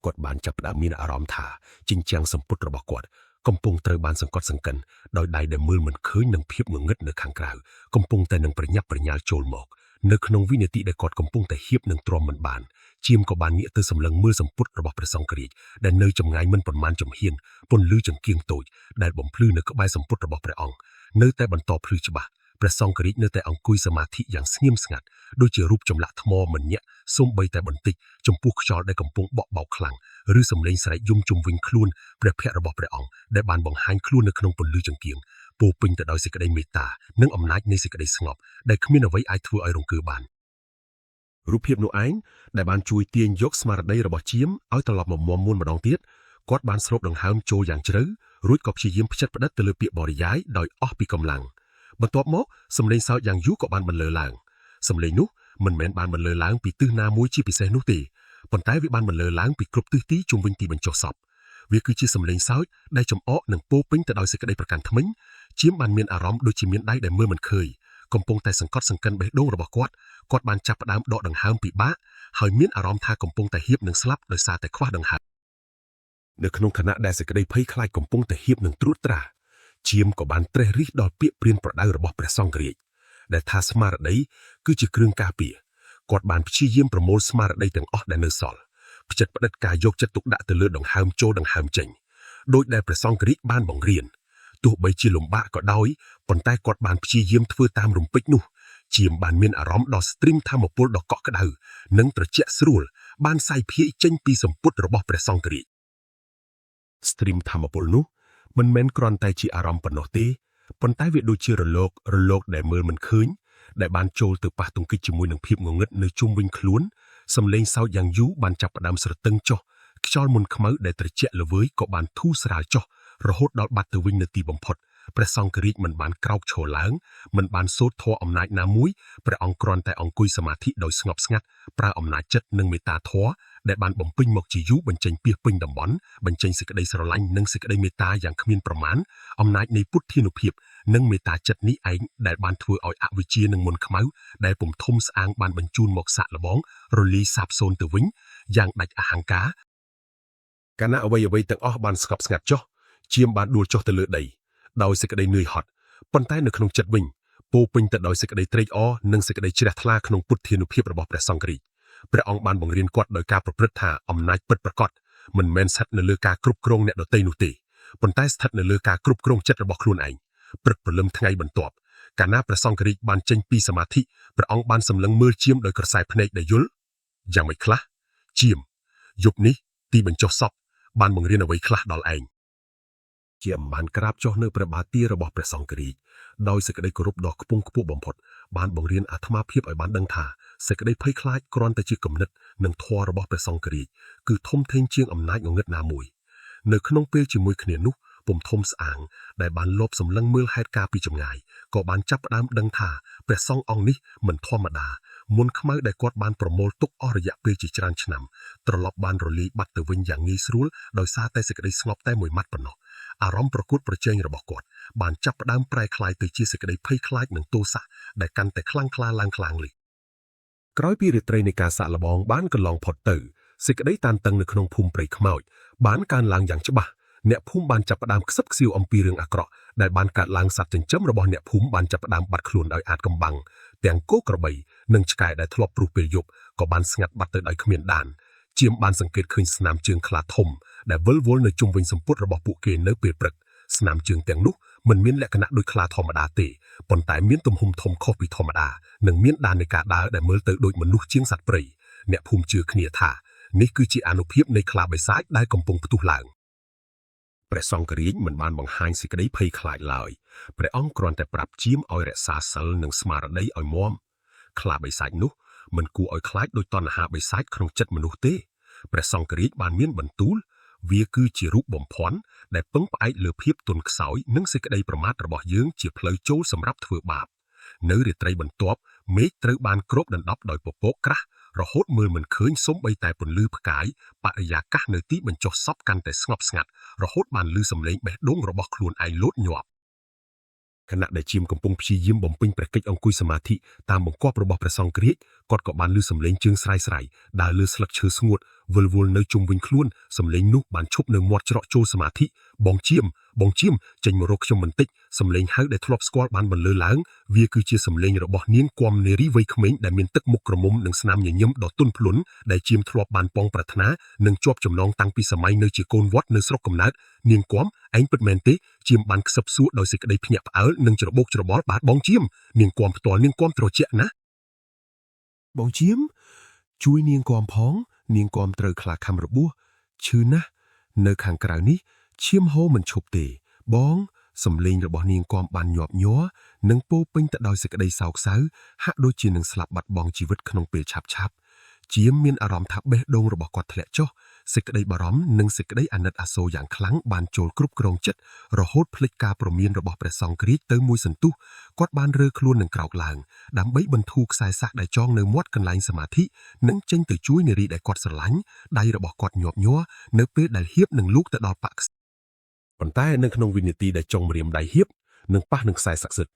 Speaker 3: គាត់បានចាប់ផ្ដើមមានអារម្មណ៍ថាជញ្ជាំងសម្ពុតរបស់គាត់កំពុងត្រូវបានសង្កត់សង្កិនដោយដៃដែលមើលមិនឃើញនឹងភាពងងឹតនៅខាងក្រៅកំពុងតែនឹងប្រញាប់ប្រញាល់ចូលមកនៅក្នុងវិនាទីដែលគាត់កំពុងតែហៀបនឹងទ្រាំមិនបានជាមក៏បានងាកទៅសម្លឹងមើលសម្ពុតរបស់ព្រះសង្ឃរាជដែលនៅចម្ងាយមិនប៉ុន្មានជំហានពន្លឺចង្គៀងតូចដែលបំភ្លឺនៅក្បែរសម្ពុតរបស់ព្រះអង្គនៅតែបន្តភ្លឺច្បាស់ព្រះសង្ឃរាជនៅតែអង្គុយសមាធិយ៉ាងស្ងៀមស្ងាត់ដូចជារូបចម្លាក់ថ្មមិនញាក់សូម្បីតែបន្តិចចំពោះខ្យល់ដែលកំពុងបក់បោកខ្លាំងឬសំឡេងស្រែកយំជុំវិញខ្លួនព្រះភ័ក្ត្ររបស់ព្រះអង្គដែលបានបង្ហាញខ្លួននៅក្នុងពន្លឺចង្គៀងពោរពេញទៅដោយសេចក្តីមេត្តានិងអំណាចនៃសេចក្តីស្ងប់ដែលគ្មានអ្វីអាចធ្វើឲ្យរង្គើបានរូបភាពនោះឯងដែលបានជួយទាញយកស្មារតីរបស់ជាមឲ្យត្រឡប់មកមាំមួនម្ដងទៀតគាត់បានស្រូបដង្ហើមចូលយ៉ាងជ្រៅរួចក៏ព្យាយាមផ្ចិតផ្ដិតទៅលើពាក្យបរិយាយដោយអស់ពីកម្លាំងបន្ទាប់មកសម្លេងសើចយ៉ាងយូរក៏បានបន្លឺឡើងសម្លេងនោះមិនមែនបានបន្លឺឡើងពីទិសណាមួយជាពិសេសនោះទេប៉ុន្តែវាបានបន្លឺឡើងពីគ្រប់ទិសទីជុំវិញទីបញ្ចុះសពវាគឺជាសម្លេងសើចដែលចំអកនិងពោពេញទៅដោយសេចក្តីប្រកាន់ថ្មិញជាមបានមានអារម្មណ៍ដូចជាមានដៃដែលមើលមិនឃើញកំពុងតែសង្កត់សង្កិនបេះដូងរបស់គាត់គាត់បានចាប់ផ្ដើមដកដង្ហើមពិបាកហើយមានអារម្មណ៍ថាកំពុងតែហៀបនឹងស្លាប់ដោយសារតែខ្វះដង្ហើមនៅក្នុងខណៈដែលសេចក្តីភ័យខ្លាចកំពុងតែហៀបនឹងត្រួតត្រាជាមក៏បានត្រេះរិះដល់ពាក្យព្រានប្រដៅរបស់ព្រះសង្ឃរាជដែលថាស្មារតីគឺជាគ្រឿងការពារគាត់បានព្យាយាមប្រមូលស្មារតីទាំងអស់ដែលនៅសល់ផ្ចិតផ្ដិតការយកចិត្តទុកដាក់ទៅលើដង្ហើមចូលដង្ហើមចេញដោយដែលព្រះសង្ឃរាជបានបង្រៀនទោះបីជាលំបាកក៏ដោយប៉ុន្តែគាត់បានព្យាយាមធ្វើតាមរំពេចនោះជាមបានមានអារម្មណ៍ដល់ស្ទ្រីមធម្មពលដ៏កក់ក្ដៅនិងត្រជាក់ស្រួលបានសាយភាយចេញពីសម្ពុតរបស់ព្រះសង្ឃរាជស្ទ្រីមធម្មពលនោះមិនមែនគ្រាន់តែជាអារម្មណ៍ប៉ុណ្ណោះទេប៉ុន្តែវាដូចជារលករលកដែលមើលមិនឃើញដែលបានចូលទៅប៉ះទង្គិចជាមួយនឹងភាពងងឹតនៅជុំវិញខ្លួនសម្លេងសោចយ៉ាងយូរបានចាប់ផ្ដើមស្រទឹងចុះខ្យល់មន្តខ្មៅដែលត្រជាក់ល្វើយក៏បានធូរស្រាលចុះរហូតដល់បាត់ទៅវិញនៅទីបំផុតព្រះសង្ឃរាជមិនបានក្រោកឈរឡើងមិនបានសូត្រធម៌អំណាចណាមួយព្រះអង្គគ្រាន់តែអង្គុយសមាធិដោយស្ងប់ស្ងាត់ប្រើអំណាចចិត្តនិងមេត្តាធម៌ដែលបានបំពេញមកជាយូរបញ្ចេញពាសពេញតំបន់បញ្ចេញសេចក្តីស្រឡាញ់និងសេចក្តីមេត្តាយ៉ាងគ្មានប្រមាណអំណាចនៃពុទ្ធានុភាពនិងមេត្តាចិត្តនេះឯងដែលបានធ្វើឲ្យអវិជ្ជានិងមន្តខ្មៅដែលពុំធំស្អាងបានបញ្ជូនមកសាក់លបងរលីសាបសូន្យទៅវិញយ៉ាងដាច់អហង្ការកាលណាអ្វីអ្វីទាំងអស់បានស្ងប់ស្ងាត់ចុះជាមបានដួលចុះទៅលើដីដោយសេចក្តីនឿយហត់ប៉ុន្តែនៅក្នុងចិត្តវិញពោពេញទៅដោយសេចក្តីត្រេកអរនិងសេចក្តីជ្រះថ្លាក្នុងពុទ្ធានុភាពរបស់ព្រះសង្ឃរាជព្រះអង្គបានបង្រៀនគាត់ដោយការប្រព្រឹត្តថាអំណាចពិតប្រាកដ មិនមែនស្ថិតនៅលើការគ្រប់គ្រងអ្នកដទៃនោះទេប៉ុន្តែស្ថិតនៅលើការគ្រប់គ្រងចិត្តរបស់ខ្លួនឯងព្រឹកព្រលឹមថ្ងៃបន្ទាប់កាលណាព្រះសង្ឃរាជបានចេញពីសមាធិព្រះអង្គបានសម្លឹងមើលជាមដោយក្រសែភ្នែកដែលយល់យ៉ាងម៉េចខ្លះជាមយប់នេះទីបញ្ចុះសពបានបង្រៀនអ្វីខ្លះដល់ឯងជាមបានក្រាបចុះនៅព្រះបាទទារបស់ព្រះសង្ឃរាជដោយសេចក្តីគោរពដ៏ខ្ពង់ខ្ពស់បំផុតបានបង្រៀនអាត្មាភាពឲ្យបានដឹងថាសេចក្តីភ័យខ្លាចគ្រាន់តែជាគំនិតនិងធម៌របស់ព្រះសង្ឃរាជគឺធំធេងជាងអំណាចងងឹតណាមួយនៅក្នុងពេលជាមួយគ្នានោះពុំធំស្អាងដែលបានលបសម្លឹងមើលហេតុការណ៍ពីចម្ងាយក៏បានចាប់ផ្ដើមដឹងថាព្រះសង្ឃអង្គនេះមិនធម្មតាមុនខ្មៅដែលគាត់បានប្រមូលទុកអស់រយៈពេលជាច្រើនឆ្នាំត្រឡប់បានរលាយបាត់ទៅវិញយ៉ាងងាយស្រួលដោយសារតែសេចក្តីស្ងប់តែមួយម៉ាត់ប៉ុណ្ណោះអារម្មណ៍ប្រកួតប្រជែងរបស់គាត់បានចាប់ផ្ដើមប្រែក្លាយទៅជាសេចក្តីភ័យខ្លាចនិងទោសៈដែលកាន់តែខ្លាំងក្លាឡើងខ្លាំងលិះក្រោយពីរាត្រីនៃការសាកល្បងបានកន្លងផុតទៅសេចក្តីតានតឹងនៅក្នុងភូមិព្រៃខ្មោចបានកើនឡើងយ៉ាងច្បាស់អ្នកភូមិបានចាប់ផ្ដើមខ្សឹបខ្សៀវអំពីរឿងអាក្រក់ដែលបានកើតឡើងសត្វចិញ្ចឹមរបស់អ្នកភូមិបានចាប់ផ្ដើមបាត់ខ្លួនដោយអាចកំបាំងទាំងគោក្របីនិងឆ្កែដែលធ្លាប់ព្រុសពេលយប់ក៏បានស្ងាត់បាត់ទៅដោយគ្មានដានជាមបានសង្កេតឃើញស្នាមជើងខ្លាធំដែលវិលវល់នៅជុំវិញសម្ពុតរបស់ពួកគេនៅពេលព្រឹកស្នាមជើងទាំងនោះមិនមានលក្ខណៈដូចខ្លាធម្មតាទេប៉ុន្តែមានទំហំធំខុសពីធម្មតានិងមានដាននៃការដើរដែលមើលទៅដូចមនុស្សជាងសត្វព្រៃអ្នកភូមិជឿគ្នាថានេះគឺជាអានុភាពនៃខ្លាបិសាចដែលកំពុងផ្ទុះឡើងព្រះសង្ឃរាជមិនបានបង្ហាញសេចក្តីភ័យខ្លាចឡើយព្រះអង្គគ្រាន់តែប្រាប់ជាមឲ្យរក្សាសិលនិងស្មារតីឲ្យមាំខ្លាបិសាចនោះមិនគួរឲ្យខ្លាចដោយតណ្ហាបិសាចក្នុងចិត្តមនុស្សទេព្រះសង្ឃរាជបានមានបន្ទូលវាគឺជារូបបំភាន់ដែលពឹងផ្អែកលើភាពទន់ខ្សោយនិងសេចក្តីប្រមាថរបស់យើងជាផ្លូវចូលសម្រាប់ធ្វើបាបនៅរាត្រីបន្ទាប់មេឃត្រូវបានគ្របដណ្ដប់ដោយពពកក្រាស់រហូតមើលមិនឃើញសូម្បីតែពន្លឺផ្កាយបរិយាកាសនៅទីបញ្ចុះសពកាន់តែស្ងប់ស្ងាត់រហូតបានឮសំឡេងបេះដូងរបស់ខ្លួនឯងលោតញាប់ខណៈដែលជាមកំពុងព្យាយាមបំពេញព្រះកិច្ចអង្គុយសមាធិតាមបង្គាប់របស់ព្រះសង្ឃរាជគាត់ក៏បានឮសំឡេងជើងស្រាយស្រាយដើរលើស្លឹកឈើស្ងួតវិលវល់នៅជុំវិញខ្លួនសំឡេងនោះបានឈប់នៅមាត់ច្រកចូលសមាធិបងជាមបងជាមចេញមករកខ្ញុំបន្តិចសំឡេងហៅដែលធ្លាប់ស្គាល់បានបន្លឺឡើងវាគឺជាសំឡេងរបស់នាងគំនារីវ័យក្មេងដែលមានទឹកមុខក្រមុំនិងស្នាមញញឹមដ៏ទន់ភ្លន់ដែលជាមធ្លាប់បានប៉ងប្រាថ្នានិងជាប់ចំណងតាំងពីសម័យនៅជាកូនវត្តនៅស្រុកកំណើតនាងគំឯងពិតមែនទេជាមបានខ្សឹបសួរដោយសេចក្តីភ្ញាក់ផ្អើលនិងច្របូកច្របល់បាទបងជាមនាងគំផ្ទាល់នាងគំត្រជាក់ណាស់បងជាមជួយនាងគំផងនាងគំត្រូវខ្លាខំរបួសឈឺណាស់នៅខាងក្រៅនេះឈាមហូរមិនឈប់ទេបងសំឡេងរបស់នាងគំបានញាប់ញ័រនិងពោពេញទៅដោយសេចក្តីសោកសៅហាក់ដូចជានឹងស្លាប់បាត់បង់ជីវិតក្នុងពេលឆាប់ឆាប់ជាមមានអារម្មណ៍ថាបេះដូងរបស់គាត់ធ្លាក់ចុះសេចក្តីបារម្ភនិងសេចក្តីអាណិតអាសូរយ៉ាងខ្លាំងបានចូលគ្រប់គ្រងចិត្តរហូតភ្លេចការព្រមានរបស់ព្រះសង្ឃរាជទៅមួយសន្ទុះគាត់បានរើខ្លួននឹងក្រោកឡើងដើម្បីបន្ធូរខ្សែស័កដែលចងនៅមាត់កន្លែងសមាធិនិងចេញទៅជួយនារីដែលគាត់ស្រឡាញ់ដៃរបស់គាត់ញាប់ញ័រនៅពេលដែលហៀបនឹងលូកទៅដល់ប៉ាក់ប៉ុន្តែនៅក្នុងវិនាទីដែលចុងម្រាមដៃហៀបនឹងប៉ះនឹងខ្សែស័ក្តិសិទ្ធិ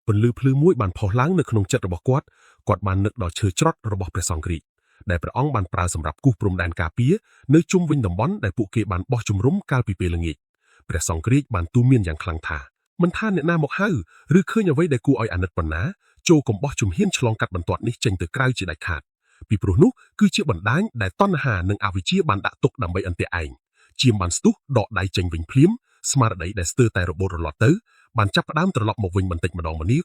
Speaker 3: ពន្លឺភ្លឺមួយបានផុសឡើងនៅក្នុងចិត្តរបស់គាត់គាត់បាននឹកដល់ឈើច្រត់របស់ព្រះសង្ឃរាជដែលព្រះអង្គបានប្រើសម្រាប់គូសព្រំដែនការពារនៅជុំវិញតំបន់ដែលពួកគេបានបោះជំរំកាលពីពេលល្ងាចព្រះសង្ឃរាជបានទូន្មានយ៉ាងខ្លាំងថាមិនថាអ្នកណាមកហៅឬឃើញអ្វីដែលគួរឲ្យអាណិតប៉ុណ្ណាចូលកុំបោះជំហានឆ្លងកាត់បន្ទាត់នេះចេញទៅក្រៅជាដាច់ខាតពីព្រោះនោះគឺជាបណ្ដាញដែលតណ្ហានិងអវិជ្ជាបានដាក់ទុកដើម្បីអន្ទាក់ឯងជាមបានស្ទុះដកដៃចេញវិញភ្លាមស្មារតីដែលស្ទើរតែរបូតរលាត់ទៅបានចាប់ផ្ដើមត្រឡប់មកវិញបន្តិចម្ដងម្នា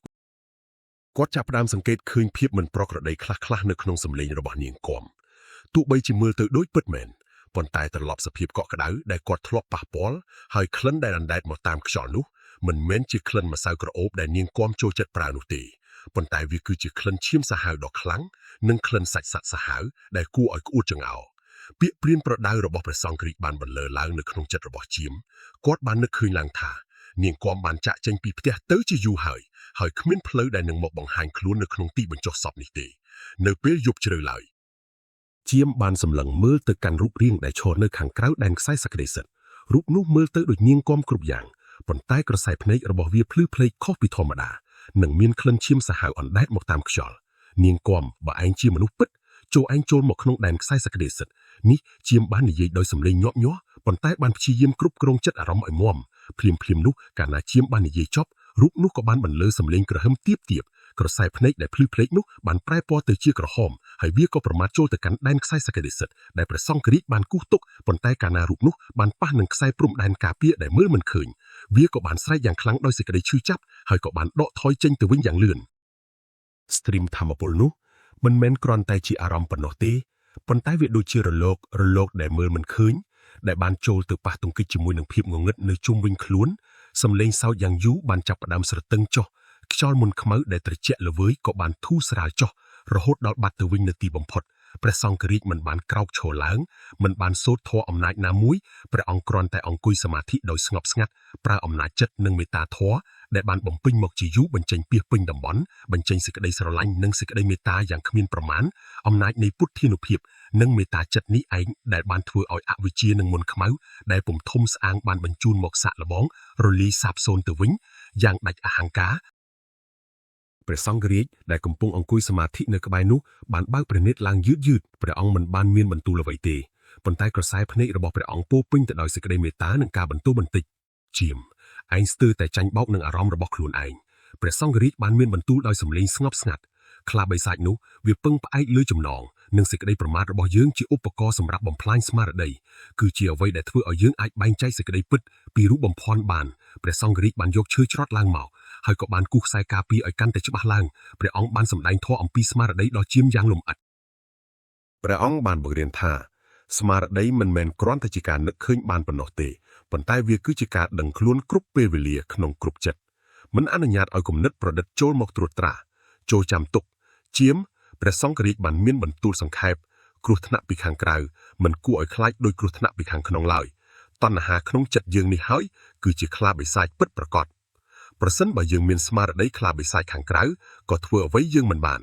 Speaker 3: គាត់ចាប់ផ្ដើមសង្កេតឃើញភាពមិនប្រក្រតីខ្លះៗនៅក្នុងសម្លេងរបស់នាងគំទោះបីជាមើលទៅដូចពិតមែនប៉ុន្តែត្រឡប់សភាពកក់ក្ដៅដែលគាត់ធ្លាប់ប៉ះពាល់ហើយក្លិនដែលអណ្ដែតមកតាមខ្យល់នោះមិនមែនជាក្លិនម្សៅក្រអូបដែលនាងគំចូលចិត្តប្រើនោះទេប៉ុន្តែវាគឺជាក្លិនឈាមសាហាវដ៏ខ្លាំងនិងក្លិនសាច់សត្វសាហាវដែលគួរឲ្យក្អួតចង្អោរពាក្យព្រានប្រដៅរបស់ព្រះសង្ឃរាជបានបន្លឺឡើងនៅក្នុងចិត្តរបស់ជាមគាត់បាននឹកឃើញឡើងថានាងគំបានចាក់ចេញពីផ្ទះទៅជាយូរហើយហើយគ្មានផ្លូវដែលនឹងមកបង្ហាញខ្លួននៅក្នុងទីបញ្ចុះសពនេះទេនៅពេលយប់ជ្រៅឡើយជាមបានសម្លឹងមើលទៅកាន់រូបរាងដែលឈរនៅខាងក្រៅដែនខ្សែសក្តិសិទ្ធិរូបនោះមើលទៅដូចនាងគំគ្រប់យ៉ាងប៉ុន្តែក្រសែភ្នែករបស់វាភ្លឺភ្លេចខុសពីធម្មតានិងមានក្លិនឈាមសាហាវអណ្ដែតមកតាមខ្យល់នាងគំបើឯងជាមនុស្សពិតចូលឯងចូលមកក្នុងដែនខ្សែសក្តិសិទ្ធិនេះជាមបាននិយាយដោយសម្លេងញាប់ញ័រប៉ុន្តែបានព្យាយាមគ្រប់គ្រងចិត្តអារម្មណ៍ឲ្យមាំភ្លាមភ្លាមនោះកាលណាជាមបាននិយាយចប់រូបនោះក៏បានបន្លឺសម្លេងគ្រហឹមទៀបទៀប ក្រសែភ្នែកដែលភ្លឺភ្លេចនោះបានប្រែពណ៌ទៅជាក្រហមហើយវាក៏ប្រមាថចូលទៅកាន់ដែនខ្សែសក្តិសិទ្ធិដែលព្រះសង្ឃរាជបានគូសទុកប៉ុន្តែកាលណារូបនោះបានប៉ះនឹងខ្សែព្រំដែនការពារដែលមើលមិនឃើញវាក៏បានស្រែកយ៉ាងខ្លាំងដោយសេចក្តីឈឺចាប់ហើយក៏បានដកថយចេញទៅវិញយ៉ាងលឿន stream ធម្មពលនោះមិនមែនគ្រាន់តែជាអារម្មណ៍ប៉ុណ្ណោះទេប៉ុន្តែវាដូចជារលករលកដែលមើលមិនឃើញដែលបានចូលទៅប៉ះទង្គិចជាមួយនឹងភាពងងឹតនៅជុំវិញខ្លួនសំឡេងសោតយ៉ាងយូរបានចាប់ផ្ដើមស្រទឹងចុះខ្យល់មុនខ្មៅដែលត្រជាក់ល្វើយក៏បានធូរស្រាលចុះរហូតដល់បាត់ទៅវិញនៅទីបំផុតព្រះសង្ឃរាជមិនបានក្រោកឈរឡើងមិនបានសូត្រធម៌អំណាចណាមួយព្រះអង្គគ្រាន់តែអង្គុយសមាធិដោយស្ងប់ស្ងាត់ប្រើអំណាចចិត្តនិងមេត្តាធម៌ដែលបានបំពេញមកជាយូរបញ្ចេញពាសពេញតំបន់បញ្ចេញសេចក្តីស្រឡាញ់និងសេចក្តីមេត្តាយ៉ាងគ្មានប្រមាណអំណាចនៃពុទ្ធានុភាពនិងមេត្តាចិត្តនេះឯងដែលបានធ្វើឲ្យអវិជ្ជានិងមន្តខ្មៅដែលពុំធំស្អាងបានបញ្ជូនមកសាក់លបងរលីសាបសូន្យទៅវិញយ៉ាងដាច់អហង្ការព្រះសង្ឃរាជដែលកំពុងអង្គុយសមាធិនៅក្បែរនោះបានបើកព្រះនេត្រឡើងយឺតយឺតព្រះអង្គមិនបានមានបន្ទូលអ្វីទេប៉ុន្តែក្រសែភ្នែករបស់ព្រះអង្គពោពេញទៅដោយសេចក្តីមេត្តានិងការបន្ទោសបន្តិចជាមឯងស្ទើរតែចាញ់បោកនឹងអារម្មណ៍របស់ខ្លួនឯងព្រះសង្ឃរាជបានមានបន្ទូលដោយសម្លេងស្ងប់ស្ងាត់ខ្លាបិសាចនោះវាពឹងផ្អែកលើចំណងនិងសេចក្តីប្រមាទរបស់យើងជាឧបករណ៍សម្រាប់បំផ្លាញស្មារតីគឺជាអ្វីដែលធ្វើឲ្យយើងអាចបែងចែកសេចក្តីពិតពីរូបបំភាន់បានព្រះសង្ឃរាជបានយកឈើច្រត់ឡើងមកហើយក៏បានគូសខ្សែការពារឲ្យកាន់តែច្បាស់ឡើងព្រះអង្គបានសម្ដែងធម៌អំពីស្មារតីដ៏ជាមយ៉ាងលម្អិតព្រះអង្គបានបង្រៀនថាស្មារតីមិនមែនគ្រាន់តែជាការនឹកឃើញបានប៉ុណ្ណោះទេប៉ុន្តែវាគឺជាការដឹងខ្លួនគ្រប់ពេលវេលាក្នុងគ្រប់ចិត្តមិនអនុញ្ញាតឲ្យគំនិតប្រឌិតចូលមកត្រួតត្រាចូលចាំទុកជាមព្រះសង្ឃរាជបានមានបន្ទូលសង្ខេបគ្រោះថ្នាក់ពីខាងក្រៅមិនគួរឲ្យខ្លាចដោយគ្រោះថ្នាក់ពីខាងក្នុងឡើយតណ្ហាក្នុងចិត្តយើងនេះហើយគឺជាខ្លាបិសាចពិតប្រាកដប្រសិនបើយើងមានស្មារតីខ្លាបិសាចខាងក្រៅក៏ធ្វើអ្វីយើងមិនបាន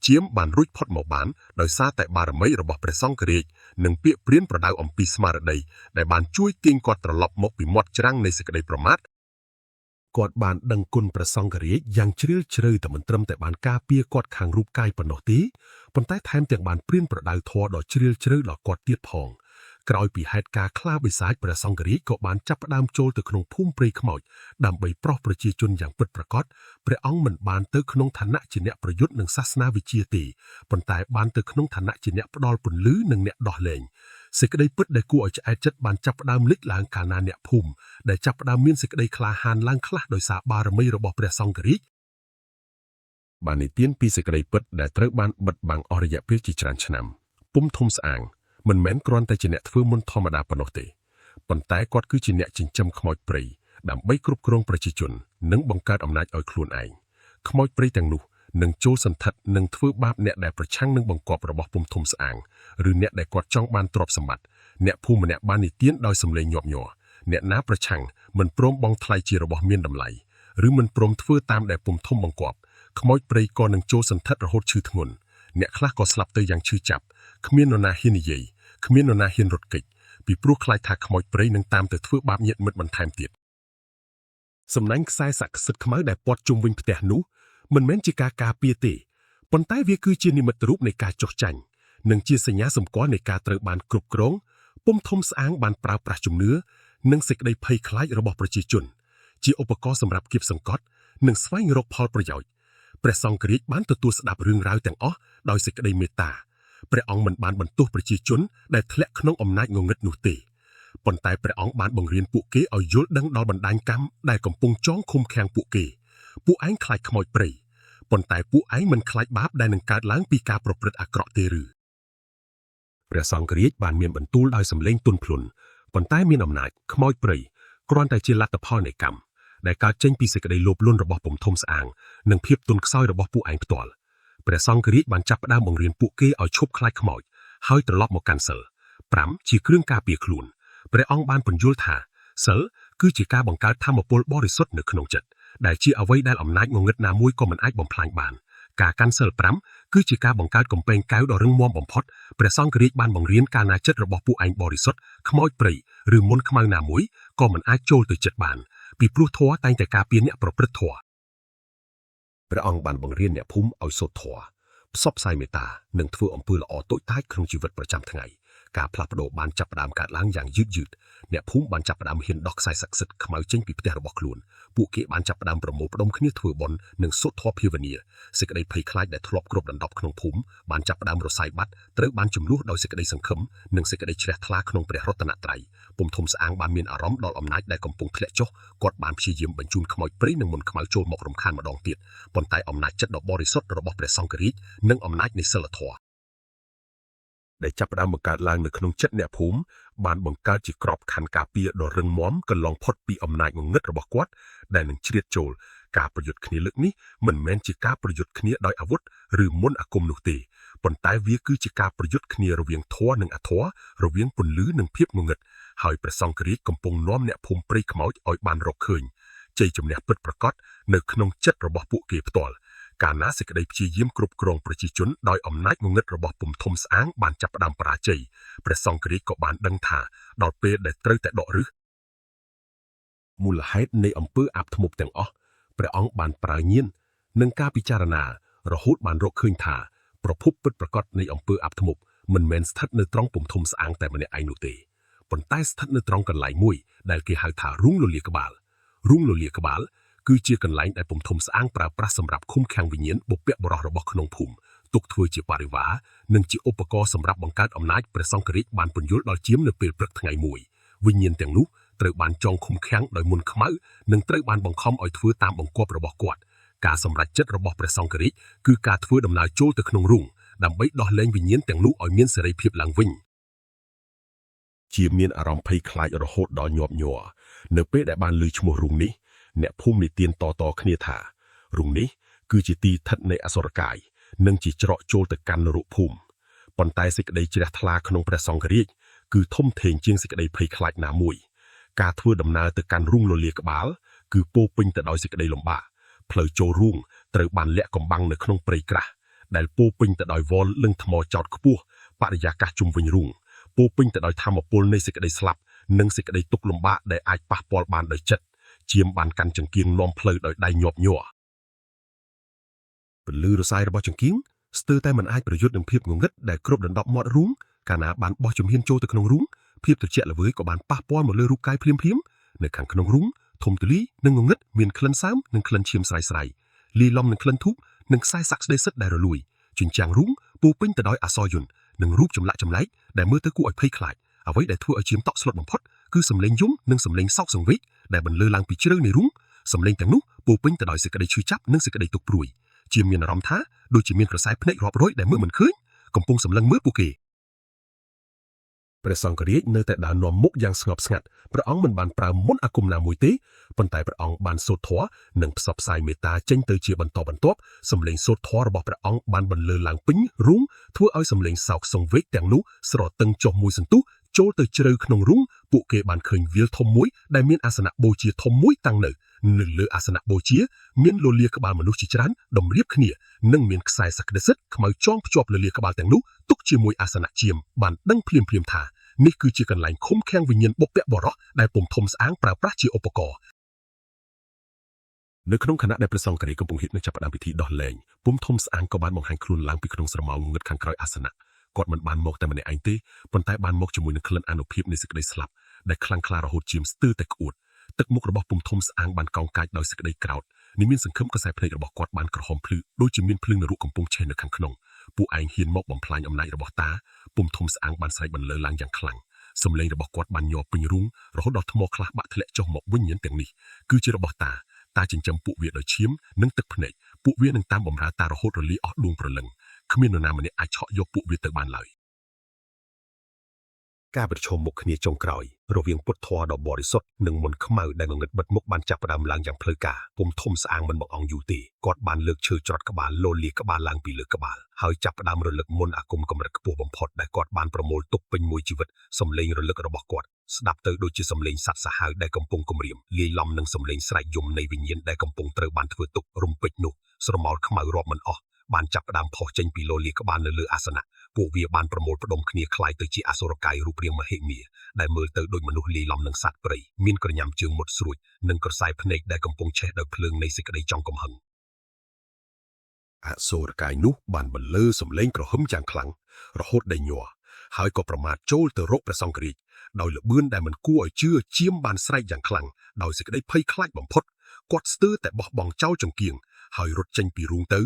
Speaker 3: ជាមបានរួចផុតមកបានដោយសារតែបារមីរបស់ព្រះសង្ឃរាជនិងពាក្យព្រានប្រដៅអំពីស្មារតីដែលបានជួយទាញគាត់ត្រឡប់មកពីមាត់ច្រាំងនៃសេចក្តីប្រមាទគាត់បានដឹងគុណព្រះសង្ឃរាជយ៉ាងជ្រាលជ្រៅតែមិនត្រឹមតែបានការពារគាត់ខាងរូបកាយប៉ុណ្ណោះទេប៉ុន្តែថែមទាំងបានព្រានប្រដៅធម៌ដ៏ជ្រាលជ្រៅដល់គាត់ទៀតផងក្រោយពីហេតុការណ៍ខ្លាបិសាចព្រះសង្ឃរាជក៏បានចាប់ផ្ដើមចូលទៅក្នុងភូមិព្រៃខ្មោចដើម្បីប្រោះប្រជាជនយ៉ាងពិតប្រាកដព្រះអង្គមិនបានទៅក្នុងឋានៈជាអ្នកប្រយុទ្ធនឹងសាសនាវិជ្ជាទេប៉ុន្តែបានទៅក្នុងឋានៈជាអ្នកផ្ដល់ពន្លឺនិងអ្នកដោះលែងសេចក្តីពិតដែលគួរឲ្យឆ្អែតចិត្តបានចាប់ផ្ដើមលេចឡើងកាលណាអ្នកភូមិដែលចាប់ផ្ដើមមានសេចក្តីក្លាហានឡើងខ្លះដោយសារបារមីរបស់ព្រះសង្ឃរាជបាននិទានពីសេចក្តីពិតដែលត្រូវបានបិទបាំងអស់រយៈពេលជាច្រើនឆ្នាំពុំធំស្អាងមិនមែនគ្រាន់តែជាអ្នកធ្វើមន្តធម្មតាប៉ុណ្ណោះទេប៉ុន្តែគាត់គឺជាអ្នកចិញ្ចឹមខ្មោចព្រៃដើម្បីគ្រប់គ្រងប្រជាជននិងបង្កើតអំណាចឲ្យខ្លួនឯងខ្មោចព្រៃទាំងនោះនឹងចូលសន្ធិដ្ឋនិងធ្វើបាបអ្នកដែលប្រឆាំងនឹងបង្គាប់របស់ពុំធំស្អាងឬអ្នកដែលគាត់ចង់បានទ្រព្យសម្បត្តិអ្នកភូមិម្នាក់បាននិទានដោយសម្លេងញាប់ញ័រអ្នកណាប្រឆាំងមិនព្រមបង់ថ្លៃជារបស់មានតម្លៃឬមិនព្រមធ្វើតាមដែលពុំធំបង្គាប់ខ្មោចព្រៃក៏នឹងចូលសន្ធិដ្ឋរហូតឈឺធ្ងន់អ្នកខ្លះក៏ស្លាប់ទៅយ៉ាងឈឺចាប់គ្មាននរណាហ៊ាននិយាយគ្មាននរណាហ៊ានរត់គេចពីព្រោះខ្លាចថាខ្មោចព្រៃនឹងតាមទៅធ្វើបាបញាតិមិត្តបន្ថែមទៀតសំណាញ់ខ្សែស័ក្តិសិទ្ធិខ្មៅដែលព័ទ្ធជុំវិញផ្ទះនោះមិនមែនជាការការពារទេប៉ុន្តែវាគឺជានិមិត្តរូបនៃការចុះចាញ់និងជាសញ្ញាសម្គាល់នៃការត្រូវបានគ្រប់គ្រងពុំធំស្អាងបានប្រើប្រាស់ជំនឿនិងសេចក្តីភ័យខ្លាចរបស់ប្រជាជនជាឧបករណ៍សម្រាប់គៀបសង្កត់និងស្វែងរកផលប្រយោជន៍ព្រះសង្ឃរាជបានទទួលស្ដាប់រឿងរ៉ាវទាំងអស់ដោយសេចក្តីមេត្តាព្រះអង្គមិនបានបន្ទោសប្រជាជនដែលធ្លាក់ក្នុងអំណាចងងឹតនោះទេប៉ុន្តែព្រះអង្គបានបង្រៀនពួកគេឲ្យយល់ដឹងដល់បណ្ដាញកម្មដែលកំពុងចងឃុំឃាំងពួកគេពួកឯងខ្លាចខ្មោចព្រៃប៉ុន្តែពួកឯងមិនខ្លាចបាបដែលនឹងកើតឡើងពីការប្រព្រឹត្តអាក្រក់ទេឬព្រះសង្ឃរាជបានមានបន្ទូលដោយសម្លេងទន់ភ្លន់ប៉ុន្តែមានអំណាចខ្មោចព្រៃគ្រាន់តែជាលទ្ធផលនៃកម្មដែលកើតចេញពីសេចក្តីលោភលន់របស់ពុំធំស្អាងនិងភាពទន់ខ្សោយរបស់ពួកឯងផ្ទាល់ព្រះសង្ឃរាជបានចាប់ផ្ដើមបង្រៀនពួកគេឲ្យឈប់ខ្លាចខ្មោចហើយត្រឡប់មកកាន់សិល5ជាគ្រឿងការពារខ្លួនព្រះអង្គបានពន្យល់ថាសិលគឺជាការបង្កើតធម៌ពលបរិសុទ្ធនៅក្នុងចិត្តដែលជាអ្វីដែលអំណាចងងឹតណាមួយក៏មិនអាចបំផ្លាញបានការកាន់សិល5គឺជាការបង្កើតកំពែងកែវដ៏រឹងមាំបំផុតព្រះសង្ឃរាជបានបង្រៀនកាលណាចិត្តរបស់ពួកឯងបរិសុទ្ធខ្មោចព្រៃឬមុនខ្មៅណាមួយក៏មិនអាចចូលទៅចិត្តបានពីព្រោះធម៌តែងតែការពារអ្នកប្រព្រឹត្តធម៌ព្រះអង្គបានបង្រៀនអ្នកភូមិឲ្យសូត្រធម៌ផ្សព្វផ្សាយមេត្តានិងធ្វើអំពើល្អតូចតាចក្នុងជីវិតប្រចាំថ្ងៃ ការផ្លាស់ប្ដូរបានចាប់ផ្ដើមកើតឡើងយ៉ាងយឺតយឺតអ្នកភូមិបានចាប់ផ្ដើមហ៊ានដោះខ្សែស័ក្តិសិទ្ធិខ្មៅចេញពីផ្ទះរបស់ខ្លួនពួកគេបានចាប់ផ្ដើមប្រមូលផ្ដុំគ្នាធ្វើបុណ្យនិងសូត្រធម៌ភាវនាសេចក្តីភ័យខ្លាចដែលធ្លាប់គ្របដណ្ដប់ក្នុងភូមិបានចាប់ផ្ដើមរសាយបាត់ត្រូវបានជំនួសដោយសេចក្តីសង្ឃឹមនិងសេចក្តីជ្រះថ្លាក្នុងព្រះរតនត្រ័យពុំធំស្អាងបានមានអារម្មណ៍ដល់អំណាចដែលកំពុងធ្លាក់ចុះគាត់បានព្យាយាមបញ្ជូនខ្មោចព្រៃនិងមន្តខ្មៅចូលមករំខានម្ដងទៀតប៉ុន្តែអំណាចចិត្តដ៏បរិសុទ្ធរបស់ព្រះសង្ឃរាជនិងអំណាចនៃសិលធម៌ ដែលចាប់ផ្ដើមបង្កើតឡើងនៅក្នុងចិត្តអ្នកភូមិបានបង្កើតជាក្របខ័ណ្ឌការពារដ៏រឹងមាំកន្លងផុតពីអំណាចងងឹតរបស់គាត់ដែលនឹងជ្រៀតចូលការប្រយុទ្ធគ្នាលើកនេះមិនមែនជាការប្រយុទ្ធគ្នាដោយអាវុធឬមន្តអាគមនោះទេប៉ុន្តែវាគឺជាការប្រយុទ្ធគ្នារវាងធម៌និងអធម៌រវាងពន្លឺនិងភាពងងឹតហើយព្រះសង្ឃរាជកំពុងនាំអ្នកភូមិព្រៃខ្មោចឲ្យបានរកឃើញជ័យជំនះពិតប្រាកដនៅក្នុងចិត្តរបស់ពួកគេផ្ទាល់ កាលណាសេចក្តីព្យាយាមគ្រប់គ្រងប្រជាជនដោយអំណាចងងឹតរបស់ពុំធំស្អាងបានចាប់ផ្ដើមបរាជ័យព្រះសង្ឃរាជក៏បានដឹងថាដល់ពេលដែលត្រូវតែដកឫសមូលហេតុនៃអំពើអាបធ្មប់ទាំងអស់ព្រះអង្គបានប្រើញាណនិងការពិចារណារហូតបានរកឃើញថាប្រភពពិតប្រាកដនៃអំពើអាបធ្មប់មិនមែនស្ថិតនៅត្រង់ពុំធំស្អាងតែម្នាក់ឯងនោះទេប៉ុន្តែស្ថិតនៅត្រង់កន្លែងមួយដែលគេហៅថារូងលលាក្បាលរូងលលាក្បាល គឺជាកន្លែងដែលពុំធំស្អាងប្រើប្រាស់សម្រាប់ឃុំឃាំងវិញ្ញាណបុព្វបុរសរបស់ក្នុងភូមិទុកធ្វើជាបរិវារនិងជាឧបករណ៍សម្រាប់បង្កើតអំណាចព្រះសង្ឃរាជបានពន្យល់ដល់ជាមនៅពេលព្រឹកថ្ងៃមួយវិញ្ញាណទាំងនោះត្រូវបានចងឃុំឃាំងដោយមុនខ្មៅនិងត្រូវបានបង្ខំឲ្យធ្វើតាមបង្គាប់របស់គាត់ការសម្រេចចិត្តរបស់ព្រះសង្ឃរាជគឺការធ្វើដំណើរចូលទៅក្នុងរូងដើម្បីដោះលែងវិញ្ញាណទាំងនោះឲ្យមានសេរីភាពឡើងវិញជាមានអារម្មណ៍ភ័យខ្លាចរហូតដល់ញាប់ញ័រនៅពេលដែលបានឮឈ្មោះរូងនេះ អ្នកភូមិនិទានតៗគ្នាថារូងនេះគឺជាទីស្ថិតនៃអសុរកាយនិងជាច្រកចូលទៅកាន់នរកភូមិប៉ុន្តែសេចក្តីជ្រះថ្លាក្នុងព្រះសង្ឃរាជគឺធំធេងជាងសេចក្តីភ័យខ្លាចណាមួយការធ្វើដំណើរទៅកាន់រូងលលាក្បាលគឺពោរពេញទៅដោយសេចក្តីលំបាកផ្លូវចូលរូងត្រូវបានលាក់កំបាំងនៅក្នុងព្រៃក្រាស់ដែលពោរពេញទៅដោយវល្លិនិងថ្មចោតខ្ពស់បរិយាកាសជុំវិញរូងពោរពេញទៅដោយធម៌ពលនៃសេចក្តីស្លាប់និងសេចក្តីទុក្ខលំបាកដែលអាចប៉ះពាល់បានដោយចិត្ត ជាមបានកាន់ចង្គៀងនាំផ្លូវដោយដៃញាប់ញ័រពន្លឺរសាយរបស់ចង្គៀងស្ទើរតែមិនអាចប្រយុទ្ធនឹងភាពងងឹតដែលគ្របដណ្ដប់មាត់រូងកាលណាបានបោះជំហានចូលទៅក្នុងរូងភាពត្រជាក់ល្វើយក៏បានប៉ះពាល់មកលើរូបកាយភ្លាមភ្លាមនៅខាងក្នុងរូងធំទូលាយនិងងងឹតមានក្លិនសើមនិងក្លិនឈាមស្រាយស្រាយលាយឡំនឹងក្លិនធូបនិងខ្សែសាក់ស្ដេសិតដែលរលួយជញ្ជាំងរូងពោពេញទៅដោយអក្សរយន្តនិងរូបចម្លាក់ចម្លែកដែលមើលទៅគួរឲ្យភ័យខ្លាចអ្វីដែលធ្វើឲ្យជាមតក់ស្លុតបំផុតគឺសំឡេងយំនិងសំឡេងសោកសង្វេគដែលបន្លឺឡើងពីជ្រៅនៃរូងសំឡេងទាំងនោះពោពេញទៅដោយសេចក្តីឈឺចាប់និងសេចក្តីទុក្ខព្រួយជាមានអារម្មណ៍ថាដូចជាមានក្រសែភ្នែករាប់រយដែលមើលមិនឃើញកំពុងសម្លឹងមើលពួកគេព្រះសង្ឃរាជនៅតែដើរនាំមុខយ៉ាងស្ងប់ស្ងាត់ព្រះអង្គមិនបានប្រើមន្តអាគមណាមួយទេប៉ុន្តែព្រះអង្គបានសូត្រធម៌និងផ្សព្វផ្សាយមេត្តាចេញទៅជាបន្តបន្ទាប់សំឡេងសូត្រធម៌របស់ព្រះអង្គបានបន្លឺឡើងពេញរូងធ្វើឲ្យសំឡេងសោកសង្វេគទាំងនោះស្រទឹងចុះមួយសន្ទុះចូលទៅជ្រៅក្នុងរូងពួកគេបានឃើញវាលធំមួយដែលមានអាសនៈបូជាធំមួយតាំងនៅនៅលើអាសនៈបូជាមានលលាក្បាលមនុស្សជាច្រើនតម្រៀបគ្នានិងមានខ្សែសក្តិសិទ្ធិខ្មៅចងភ្ជាប់លលាក្បាលទាំងនោះទុកជាមួយអាសនៈជាមបានដឹងភ្លាមៗថានេះគឺជាកន្លែងឃុំឃាំងវិញ្ញាណបុព្វបុរសដែលពុំធំស្អាងប្រើប្រាស់ជាឧបករណ៍នៅក្នុងខណៈដែលព្រះសង្ឃរាជកំពុងហិតនឹងចាប់ផ្ដើមពិធីដោះលែងពុំធំស្អាងក៏បានបង្ហាញខ្លួនឡើងពីក្នុងស្រមោលងងឹតខាងក្រោយអាសនៈគាត់មិនបានមកតែម្នាក់ឯងទេប៉ុន្តែបានមកជាមួយនឹងក្លិនអានុភាពនៃសេចក្តីស្លាប់ដែលខ្លាំងក្លារហូតជាមស្ទើរតែក្អួតទឹកមុខរបស់ពុំធំស្អាងបានកោងកាចដោយសេចក្តីក្រោធនេះមានសង្ឃឹមក្រសែភ្នែករបស់គាត់បានក្រហមភ្លឺដូចជាមានភ្លើងនរកកំពុងឆេះនៅខាងក្នុងពួកឯងហ៊ានមកបំផ្លាញអំណាចរបស់តាពុំធំស្អាងបានស្រែកបន្លឺឡើងយ៉ាងខ្លាំងសំឡេងរបស់គាត់បានញ័រពេញរូងរហូតដល់ថ្មខ្លះបាក់ធ្លាក់ចុះមកវិញញាណទាំងនេះគឺជារបស់តាតាចិញ្ចឹមពួកវាដោយឈាមនិងទឹកភ្នែកពួកវានឹងតាមបម្រើតារហូតរលាយអស់ដួងព្រលឹងគ្មាននរណាម្នាក់អាចឆក់យកពួកវាទៅបានឡើយការប្រឈមមុខគ្នាចុងក្រោយរវាងពុទ្ធធម៌ដ៏បរិសុទ្ធនិងមន្តខ្មៅដែលងងឹតបិទមុខបានចាប់ផ្ដើមឡើងយ៉ាងផ្លូវការពុំធំស្អាងមិនមកអង្គយូរទេគាត់បានលើកឈើច្រត់ក្បាលលលាក្បាលឡើងពីលើក្បាលហើយចាប់ផ្ដើមរលឹកមន្តអាគមកម្រិតខ្ពស់បំផុតដែលគាត់បានប្រមូលទុកពេញមួយជីវិតសំឡេងរលឹករបស់គាត់ស្ដាប់ទៅដូចជាសំឡេងសត្វសាហាវដែលកំពុងគំរាមលាយឡំនឹងសំឡេងស្រែកយំនៃវិញ្ញាណដែលកំពុងត្រូវបានធ្វើទុក្ខរំពេចនោះស្រមោលខ្មៅរាប់មិនអស់បានចាប់ផ្ដើមផុសចេញពីលលាក្បាលនៅលើអាសនៈពួកវាបានប្រមូលផ្ដុំគ្នាคล้ายទៅជាអសុរកាយរូបរាងមហិមាដែលមើលទៅដូចមនុស្សលាយឡំនឹងសត្វព្រៃមានក្រញាំជើងមុតស្រួចនិងក្រសែភ្នែកដែលកំពុងឆេះដោយភ្លើងនៃសេចក្តីចង់កំហឹងអសុរកាយនោះបានបន្លឺសំឡេងគ្រហឹមយ៉ាងខ្លាំងរហូតដែលញ័រ ហើយក៏ប្រមាថចូលទៅរកព្រះសង្ឃរាជដោយល្បឿនដែលមិនគួរឲ្យជឿចៀមបានស្រែកយ៉ាងខ្លាំងដោយសេចក្តីភ័យខ្លាចបំផុតគាត់ស្ទើរតែបោះបង់ចោលចង្គៀងហើយរត់ចេញពីរូងទៅ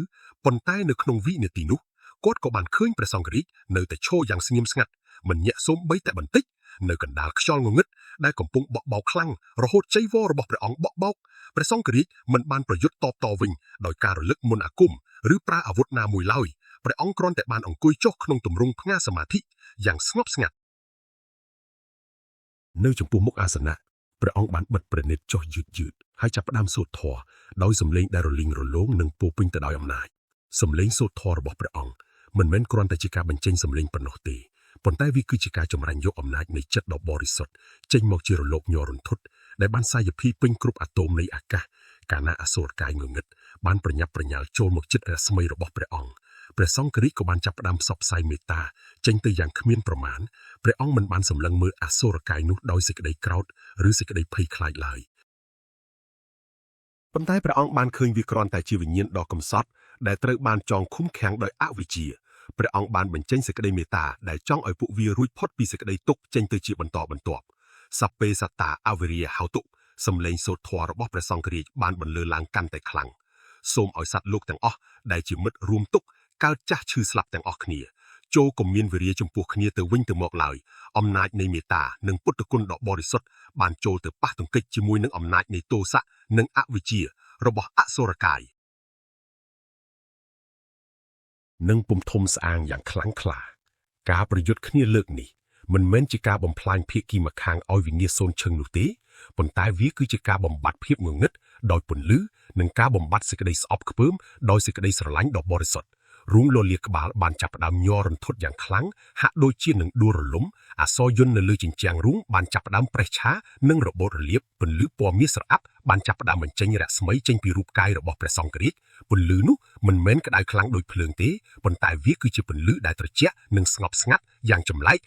Speaker 3: ប៉ុន្តែនៅក្នុងវិនាទីនោះគាត់ក៏បានឃើញព្រះសង្ឃរាជនៅតែឈរយ៉ាងស្ងៀមស្ងាត់មិនញាក់សូម្បីតែបន្តិចនៅកណ្ដាលខ្យល់ងងឹតដែលកំពុងបក់បោកខ្លាំងរហូតចីវររបស់ព្រះអង្គបក់បោកព្រះសង្ឃរាជមិនបានប្រយុទ្ធតបតវិញដោយការរលឹកមន្តអាគមឬប្រើអាវុធណាមួយឡើយព្រះអង្គគ្រាន់តែបានអង្គុយចុះក្នុងទម្រង់ផ្ងាសមាធិយ៉ាងស្ងប់ស្ងាត់នៅចំពោះមុខអាសនៈព្រះអង្គបានបិទព្រះនេត្រចុះយឺតយឺតហើយចាប់ផ្ដើមសូត្រធម៌ដោយសម្លេងដែលរលីងរលោងនិងពោរពេញទៅដោយអំណាចសម្លេងសូត្រធម៌របស់ព្រះអង្គមិនមែនគ្រាន់តែជាការបញ្ចេញសម្លេងប៉ុណ្ណោះទេប៉ុន្តែវាគឺជាការចម្រាញ់យកអំណាចនៃចិត្តដ៏បរិសុទ្ធចេញមកជារលកញ័ររន្ធត់ដែលបានសាយភាយពេញគ្រប់អាតូមនៃអាកាសកាលណាអសូរកាយងងឹតបានប្រញាប់ប្រញាល់ចូលមកជិតរស្មីរបស់ព្រះអង្គព្រះសង្ឃរាជក៏បានចាប់ផ្ដើមផ្សព្វផ្សាយមេត្តាចេញទៅយ៉ាងគ្មានប្រមាណព្រះអង្គមិនបានសម្លឹងមើលអសូរកាយនោះដោយសេចក្តីក្រោធឬសេចក្តីភ័យខ្លាចឡើយប៉ុន្តែព្រះអង្គបានឃើញវាគ្រាន់តែជាវិញ្ញាណដ៏កំសត់ដែលត្រូវបានចងឃុំឃាំងដោយអវិជ្ជាព្រះអង្គបានបញ្ចេញសេចក្តីមេត្តាដែលចង់ឲ្យពួកវារួចផុតពីសេចក្តីទុក្ខចេញទៅជាបន្តបន្ទាប់សព្ពេសត្តាអវិរិយហោតុសម្លេងសូត្រធម៌របស់ព្រះសង្ឃរាជបានបន្លឺឡើងកាន់តែខ្លាំងសូមឲ្យសត្វលោកទាំងអស់ដែលជាមិត្តរួមទុក្ខកើតចាស់ឈឺស្លាប់ទាំងអស់គ្នាចូលកុំមានវិរិយចំពោះគ្នាទៅវិញទៅមកឡើយអំណាចនៃមេត្តានិងពុទ្ធគុណដ៏បរិសុទ្ធបានចូលទៅប៉ះទង្គិចជាមួយនឹងអំណាចនៃទោសៈនិងអវិជ្ជារបស់អសុរកាយនិងពុំធំស្អាងយ៉ាងខ្លាំងក្លាការប្រយុទ្ធគ្នាលើកនេះមិនមែនជាការបំផ្លាញភាគីម្ខាងឲ្យវិនាសសូន្យឈឹងនោះទេប៉ុន្តែវាគឺជាការបំបត្តិភាពងងឹតដោយពន្លឺនិងការបំបត្តិសេចក្តីស្អប់ខ្ពើមដោយសេចក្តីស្រឡាញ់ដ៏បរិសុទ្ធរូងលលាក្បាលបានចាប់ផ្ដើមញ័ររន្ធត់យ៉ាងខ្លាំងហាក់ដូចជានឹងដួលរលំអសរយន្តនៅលើជញ្ជាំងរូងបានចាប់ផ្ដើមប្រេះឆានិងរបូតរលាបពន្លឺពណ៌មាសស្រអាប់បានចាប់ផ្ដើមបញ្ចេញរស្មីចេញពីរូបកាយរបស់ព្រះសង្ឃរាជពន្លឺនោះមិនមែនក្តៅខ្លាំងដូចភ្លើងទេប៉ុន្តែវាគឺជាពន្លឺដែលត្រជាក់និងស្ងប់ស្ងាត់យ៉ាងចម្លែក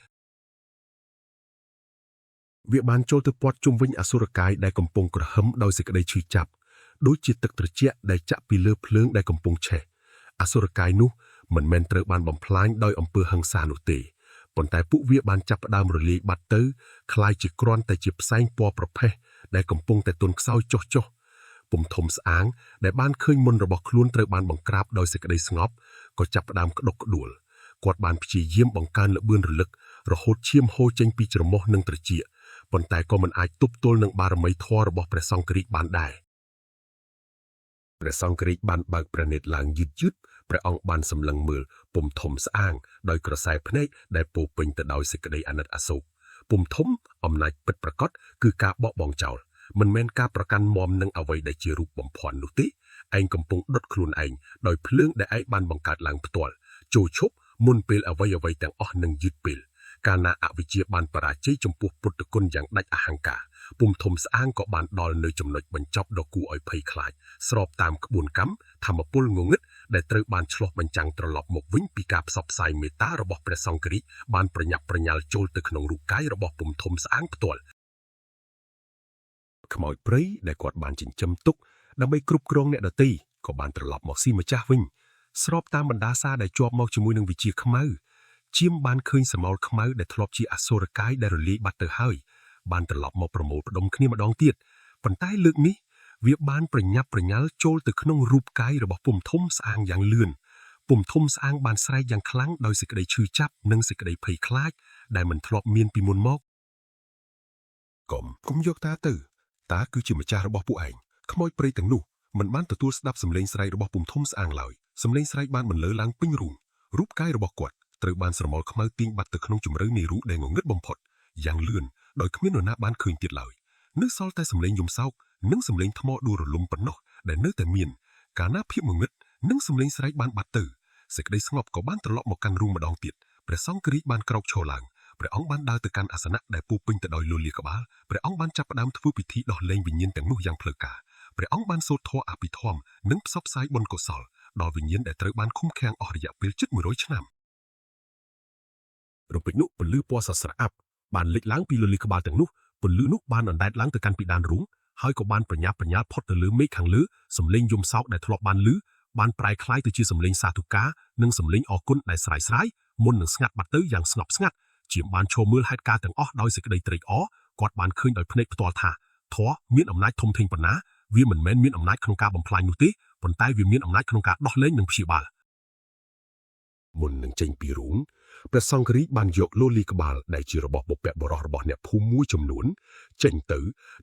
Speaker 3: វាបានចូលទៅព័ទ្ធជុំវិញអសុរកាយដែលកំពុងក្រហឹមដោយសេចក្តីឈឺចាប់ដូចជាទឹកត្រជាក់ដែលចាក់ពីលើភ្លើងដែលកំពុងឆេះអសុរកាយនោះមិនមែនត្រូវបានបំផ្លាញដោយអំពើហិង្សានោះទេប៉ុន្តែពួកវាបានចាប់ផ្ដើមរលាយបាត់ទៅក្លាយជាគ្រាន់តែជាផ្សែងពណ៌ប្រផេះដែលកំពុងតែទន់ខ្សោយចុះចុះពុំធំស្អាងដែលបានឃើញមុនរបស់ខ្លួនត្រូវបានបង្ក្រាបដោយសេចក្តីស្ងប់ក៏ចាប់ផ្ដើមក្តុកក្តួលគាត់បានព្យាយាមបង្កើនល្បឿនរលឹករហូតឈាមហូរចេញពីច្រមុះនិងត្រចៀកប៉ុន្តែក៏មិនអាចទប់ទល់នឹងបារមីធម៌របស់ព្រះសង្ឃរាជបានដែរព្រះសង្ឃរាជបានបើកព្រះនេត្រឡើងយឺតយឺតព្រះអង្គបានសម្លឹងមើលពុំធំស្អាងដោយក្រសែភ្នែកដែលពោពេញទៅដោយសេចក្តីអាណិតអាសូរពុំធំអំណាចពិតប្រាកដគឺការបកបងចោលមិនមែនការប្រកាន់មមនឹងអ្វីដែលជារូបបំភ័ន្តនោះទេឯងកំពុងដុតខ្លួនឯងដោយភ្លើងដែលឯងបានបង្កើតឡើងផ្ទាល់ចូលឈប់មុនពេលអ្វីអ្វីទាំងអស់នឹងយឺតពេលកាលណាអវិជ្ជាបានបរាជ័យចំពោះពុទ្ធគុណយ៉ាងដាច់អហង្ការពុំធំស្អាងក៏បានដល់នៅចំណុចបញ្ចប់ដ៏គួរឲ្យភ័យខ្លាចស្របតាមក្បួនកម្មធម្មពលងងឹតដែលត្រូវបានឆ្លុះបញ្ចាំងត្រឡប់មកវិញពីការផ្សព្វផ្សាយមេត្តារបស់ព្រះសង្ឃរាជបានប្រញាប់ប្រញាល់ចូលទៅក្នុងរូបកាយរបស់ពុំធំស្អាងផ្ទាល់ខ្មោចព្រៃដែលគាត់បានចិញ្ចឹមទុកដើម្បីគ្រប់គ្រងអ្នកដទៃក៏បានត្រឡប់មកស៊ីម្ចាស់វិញស្របតាមបណ្ដាសារដែលជាប់មកជាមួយនឹងវិជាខ្មៅជាមបានឃើញសមោលខ្មៅដែលធ្លាប់ជាអសុរកាយដែលរលាយបាត់ទៅហើយបានត្រឡប់មកប្រមូលផ្ដុំគ្នាម្ដងទៀតប៉ុន្តែលើកនេះវាបានប្រញាប់ប្រញាល់ចូលទៅក្នុងរូបកាយរបស់ពុំធំស្អាងយ៉ាងលឿនពុំធំស្អាងបានស្រែកយ៉ាងខ្លាំងដោយសេចក្តីឈឺចាប់និងសេចក្តីភ័យខ្លាចដែលមិនធ្លាប់មានពីមុនមកកុំកុំយកតាទៅតាគឺជាម្ចាស់របស់ពួកឯងខ្មោចព្រៃទាំងនោះមិនបានទទួលស្ដាប់សម្លេងស្រែករបស់ពុំធំស្អាងឡើយសម្លេងស្រែកបានបន្លឺឡើងពេញរូងរូបកាយរបស់គាត់ត្រូវបានស្រមោលខ្មៅទាញបាត់ទៅក្នុងជម្រៅនៃរូងដែលងងឹតបំផុតយ៉ាងលឿនដោយគ្មាននរណាបានឃើញទៀតឡើយនៅសល់តែសម្លេងយំសោកនិងសម្លេងថ្មដួលរលំប៉ុណ្ណោះដែលនៅតែមានកាលណាភាពងងឹតនិងសម្លេងស្រែកបានបាត់ទៅសេចក្តីស្ងប់ក៏បានត្រឡប់មកកាន់រូងម្ដងទៀតព្រះសង្ឃរាជបានក្រោកឈរឡើងព្រះអង្គបានដើរទៅកាន់អាសនៈដែលពោពេញទៅដោយលលាក្បាលព្រះអង្គបានចាប់ផ្ដើមធ្វើពិធីដោះលែងវិញ្ញាណទាំងនោះយ៉ាងផ្លូវការព្រះអង្គបានសូត្រធម៌អភិធម្មនិងផ្សព្វផ្សាយបុណ្យកុសលដល់វិញ្ញាណដែលត្រូវបានឃុំឃាំងអស់រយៈពេលជិត100ឆ្នាំរំពេចនោះពន្លឺពណ៌សស្រាប់បានលេចឡើងពីលលាក្បាលទាំងនោះពន្លឺនោះបានអណ្ដែតឡើងទៅកាន់ពិដានរូងហើយក៏បានប្រញាប់ប្រញាល់ផុតទៅលើមេឃខាងលើសម្លេងយំសោកដែលធ្លាប់បានឮបានប្រែក្លាយទៅជាសម្លេងសាធុការនិងសម្លេងអរគុណដែលស្រាយស្រាយមុននឹងស្ងាត់បាត់ទៅយ៉ាងស្ងប់ស្ងាត់ ជាមបានឈរមើលហេតុការណ៍ទាំងអស់ដោយសេចក្តីត្រេកអរគាត់បានឃើញដោយភ្នែកផ្ទាល់ថាធម៌មានអំណាចធំធេងប៉ុណ្ណាវាមិនមែនមានអំណាចក្នុងការបំផ្លាញនោះទេប៉ុន្តែវាមានអំណាចក្នុងការដោះលែងនិងព្យាបាលមុននឹងចេញពីរូងព្រះសង្ឃរាជបានយកលលីក្បាលដែលជារបស់បុព្វបុរសរបស់អ្នកភូមិមួយចំនួនចេញទៅ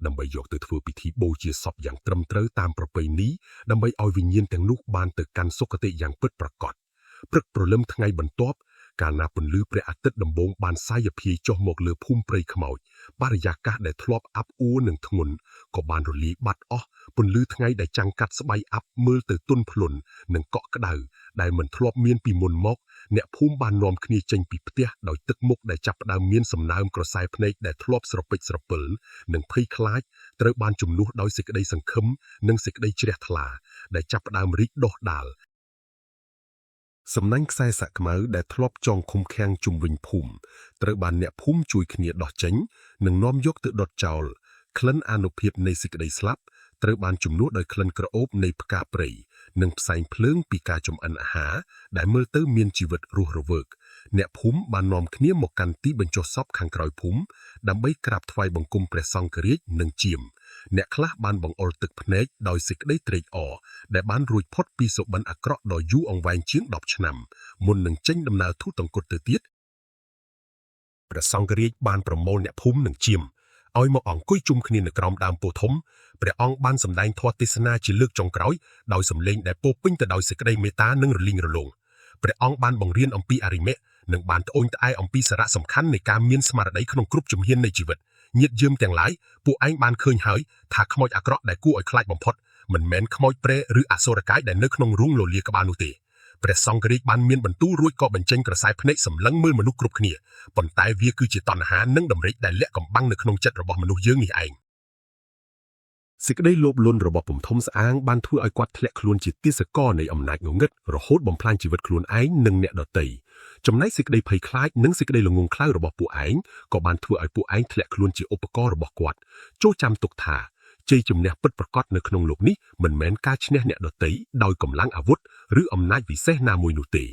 Speaker 3: ដើម្បីយកទៅធ្វើពិធីបូជាសពយ៉ាងត្រឹមត្រូវតាមប្រពៃណីដើម្បីឲ្យវិញ្ញាណទាំងនោះបានទៅកាន់សុគតិយ៉ាងពិតប្រាកដព្រឹកព្រលឹមថ្ងៃបន្ទាប់កាលណាពន្លឺព្រះអាទិត្យដំបូងបានសាយភាយចុះមកលើភូមិព្រៃខ្មោចបរិយាកាសដែលធ្លាប់អាប់អួរនិងធ្ងន់ក៏បានរលាយបាត់អស់ពន្លឺថ្ងៃដែលចាំងកាត់ស្បៃអាប់មើលទៅទន់ភ្លន់និងកក់ក្ដៅដែលមិនធ្លាប់មានពីមុនមកអ្នកភូមិបាននាំគ្នាចេញពីផ្ទះដោយទឹកមុខដែលចាប់ផ្ដើមមានសំណើមក្រសែភ្នែកដែលធ្លាប់ស្រពេចស្រពិលនិងភ័យខ្លាចត្រូវបានជំនួសដោយសេចក្តីសង្ឃឹមនិងសេចក្តីជ្រះថ្លាដែលចាប់ផ្ដើមរីកដុះដាលសំណាញ់ខ្សែសាក់ខ្មៅដែលធ្លាប់ចងឃុំឃាំងជុំវិញភូមិត្រូវបានអ្នកភូមិជួយគ្នាដោះចេញនិងនាំយកទៅដុតចោលក្លិនអានុភាពនៃសេចក្តីស្លាប់ត្រូវបានជំនួសដោយក្លិនក្រអូបនៃផ្កាព្រៃនិងផ្សែងភ្លើងពីការចម្អិនអាហារដែលមើលទៅមានជីវិតរស់រវើកអ្នកភូមិបាននាំគ្នាមកកាន់ទីបញ្ចុះសពខាងក្រោយភូមិដើម្បីក្រាបថ្វាយបង្គំព្រះសង្ឃរាជនិងជាមអ្នកខ្លះបានបង្អុរទឹកភ្នែកដោយសេចក្តីត្រេកអរដែលបានរួចផុតពីសុបិនអាក្រក់ដ៏យូរអង្វែងជាង10ឆ្នាំមុននឹងចេញដំណើរធូតង្គត់ទៅទៀតព្រះសង្ឃរាជបានប្រមូលអ្នកភូមិនិងជាមឲ្យមកអង្គុយជុំគ្នានៅក្រោមដើមពោធិ៍ធំព្រះអង្គបានសម្ដែងធម៌ទេសនាជាលើកចុងក្រោយដោយសម្លេងដែលពោពេញទៅដោយសេចក្តីមេត្តានិងរលីងរលោងព្រះអង្គបានបង្រៀនអំពីអរិមៈនិងបានត្អូញត្អែអំពីសារៈសំខាន់នៃការមានស្មារតីក្នុងគ្រប់ជំហាននៃជីវិតញាតិយើងទាំងឡាយពួកឯងបានឃើញហើយថាខ្មោចអាក្រក់ដែលគួរឲ្យខ្លាចបំផុតមិនមែនខ្មោចប្រែឬអសុរកាយដែលនៅក្នុងរូងលលាក្បាលនោះទេព្រះសង្ឃរាជបានមានបន្ទូលរួចក៏បញ្ចេញក្រសែភ្នែកសម្លឹងមើលមនុស្សគ្រប់គ្នាប៉ុន្តែវាគឺជាតណ្ហានិងតម្រិចដែលលាក់កំបាំងនៅក្នុងចិត្តរបស់មនុស្សយើងនេះឯងសេចក្តីលោភលន់របស់ពំធំស្អាងបានធ្វើឲ្យគាត់ធ្លាក់ខ្លួនជាទាសករនៃអំណាចងងឹតរហូតបំផ្លាញជីវិតខ្លួនឯងនិងអ្នកដទៃចំណែកសេចក្តីភ័យខ្លាចនិងសេចក្តីល្ងងខ្លៅរបស់ពួកឯងក៏បានធ្វើឲ្យពួកឯងធ្លាក់ខ្លួនជាឧបករណ៍របស់គាត់ចូលចាំទុកថាជ័យជំនះពិតប្រាកដនៅក្នុងលោកនេះមិនមែនការឈ្នះអ្នកដទៃដោយកម្លាំងអាវុធឬអំណាចវិសេសណាមួយនោះទេ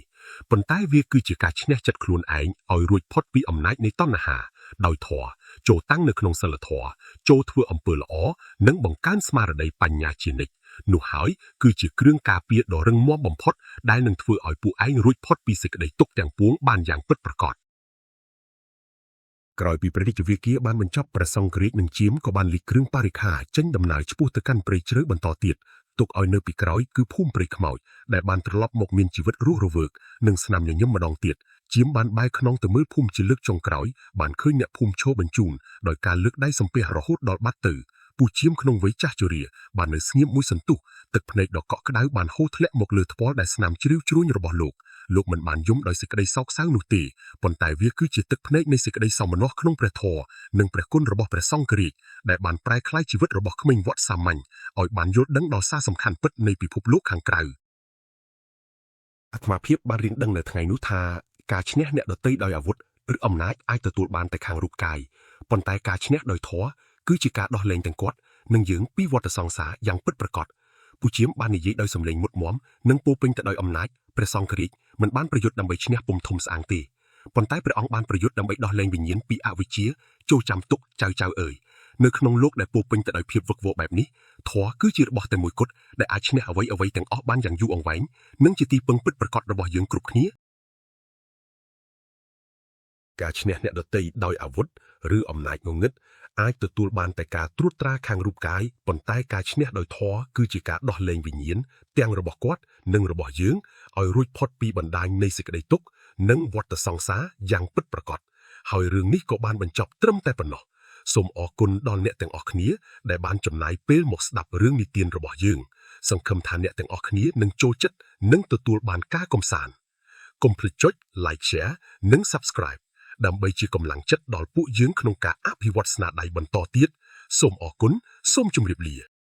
Speaker 3: ប៉ុន្តែវាគឺជាការឈ្នះចិត្តខ្លួនឯងឲ្យរួចផុតពីអំណាចនៃតណ្ហាដោយធម៌ចូលតាំងនៅក្នុងសិលធម៌ចូលធ្វើអំពើល្អនិងបង្កើនស្មារតីបញ្ញាជានិច្ចនោះហើយគឺជាគ្រឿងការពារដ៏រឹងមាំបំផុតដែលនឹងធ្វើឲ្យពួកឯងរួចផុតពីសេចក្តីទុក្ខទាំងពួងបានយ៉ាងពិតប្រាកដក្រោយពីព្រះរាជវាគាបានបញ្ចប់ព្រះសង្ឃរាជនិងជាមក៏បានលីគ្រឿងបរិខាចេញដំណើរឆ្ពោះទៅកាន់ព្រៃជ្រៅបន្តទៀតទុកឲ្យនៅពីក្រោយគឺភូមិព្រៃខ្មោចដែលបានត្រឡប់មកមានជីវិតរស់រវើកនិងស្នាមញញឹមម្ដងទៀតជាមបានបែរខ្នងទៅមើលភូមិជាលើកចុងក្រោយបានឃើញអ្នកភូមិឈរបញ្ជូនដោយការលើកដៃសំពះរហូតដល់បាត់ទៅពូជាមក្នុងវ័យចាស់ជរាបាននៅស្ងៀមមួយសន្ទុះទឹកភ្នែកដ៏កក់ក្ដៅបានហូរធ្លាក់មកលើថ្ពាល់ដែលស្នាមជ្រីវជ្រួញរបស់លោកលោកមិនបានយំដោយសេចក្តីសោកសៅនោះទេប៉ុន្តែវាគឺជាទឹកភ្នែកនៃសេចក្តីសោមនស្សក្នុងព្រះធម៌និងព្រះគុណរបស់ព្រះសង្ឃរាជដែលបានប្រែក្លាយជីវិតរបស់ក្មេងវត្តសាមញ្ញឲ្យបានយល់ដឹងដល់សារសំខាន់ពិតនៃពិភពលោកខាងក្រៅអាត្មាភាពបានរៀនដឹងនៅថ្ងៃនោះថាការឈ្នះអ្នកដទៃដោយអាវុធឬអំណាចអាចទទួលបានតែខាងរូបកាយប៉ុន្តែការឈ្នះដោយធម៌គឺជាការដោះលែងទាំងគាត់និងយើងពីវដ្តសង្សារយ៉ាងពិតប្រាកដពូជាមបាននិយាយដោយសម្លេងមុតមមនិងពោពេញទៅដោយអំណាចព្រះសង្ឃរាជមិនបានប្រយុទ្ធដើម្បីឈ្នះពុំធំស្អាងទេប៉ុន្តែព្រះអង្គបានប្រយុទ្ធដើម្បីដោះលែងវិញ្ញាណពីអវិជ្ជាចូលចាំទុកចៅចៅអើយនៅក្នុងលោកដែលពោពេញទៅដោយភាពវឹកវរបែបនេះធម៌គឺជារបស់តែមួយគត់ដែលអាចឈ្នះអ្វីអ្វីទាំងអស់បានយ៉ាងយូរអង្វែងនិងជាទីពឹងពិតប្រាកដរបស់យើងគ្រប់គ្នាការឈ្នះអ្នកដទៃដោយអាវុធឬអំណាចងងឹតអាចទទួលបានតែការត្រួតត្រាខាងរូបកាយប៉ុន្តែការឈ្នះដោយធម៌គឺជាការដោះលែងវិញ្ញាណទាំងរបស់គាត់និងរបស់យើងឲ្យរួចផុតពីបណ្ដាញនៃសេចក្តីទុក្ខនិងវដ្តសង្សារយ៉ាងពិតប្រាកដហើយរឿងនេះក៏បានបញ្ចប់ត្រឹមតែប៉ុណ្ណោះសូមអរគុណដល់អ្នកទាំងអស់គ្នាដែលបានចំណាយពេលមកស្ដាប់រឿងនិទានរបស់យើងសង្ឃឹមថាអ្នកទាំងអស់គ្នានឹងចូលចិត្តនិងទទួលបានការកំសាន្តកុំភ្លេចចុច Like, Share និង Subscribe ដើម្បីជាកម្លាំងចិត្តដល់ពួកយើងក្នុងការអភិវឌ្ឍស្នាដៃបន្តទៀតសូមអរគុណសូមជម្រាបលា។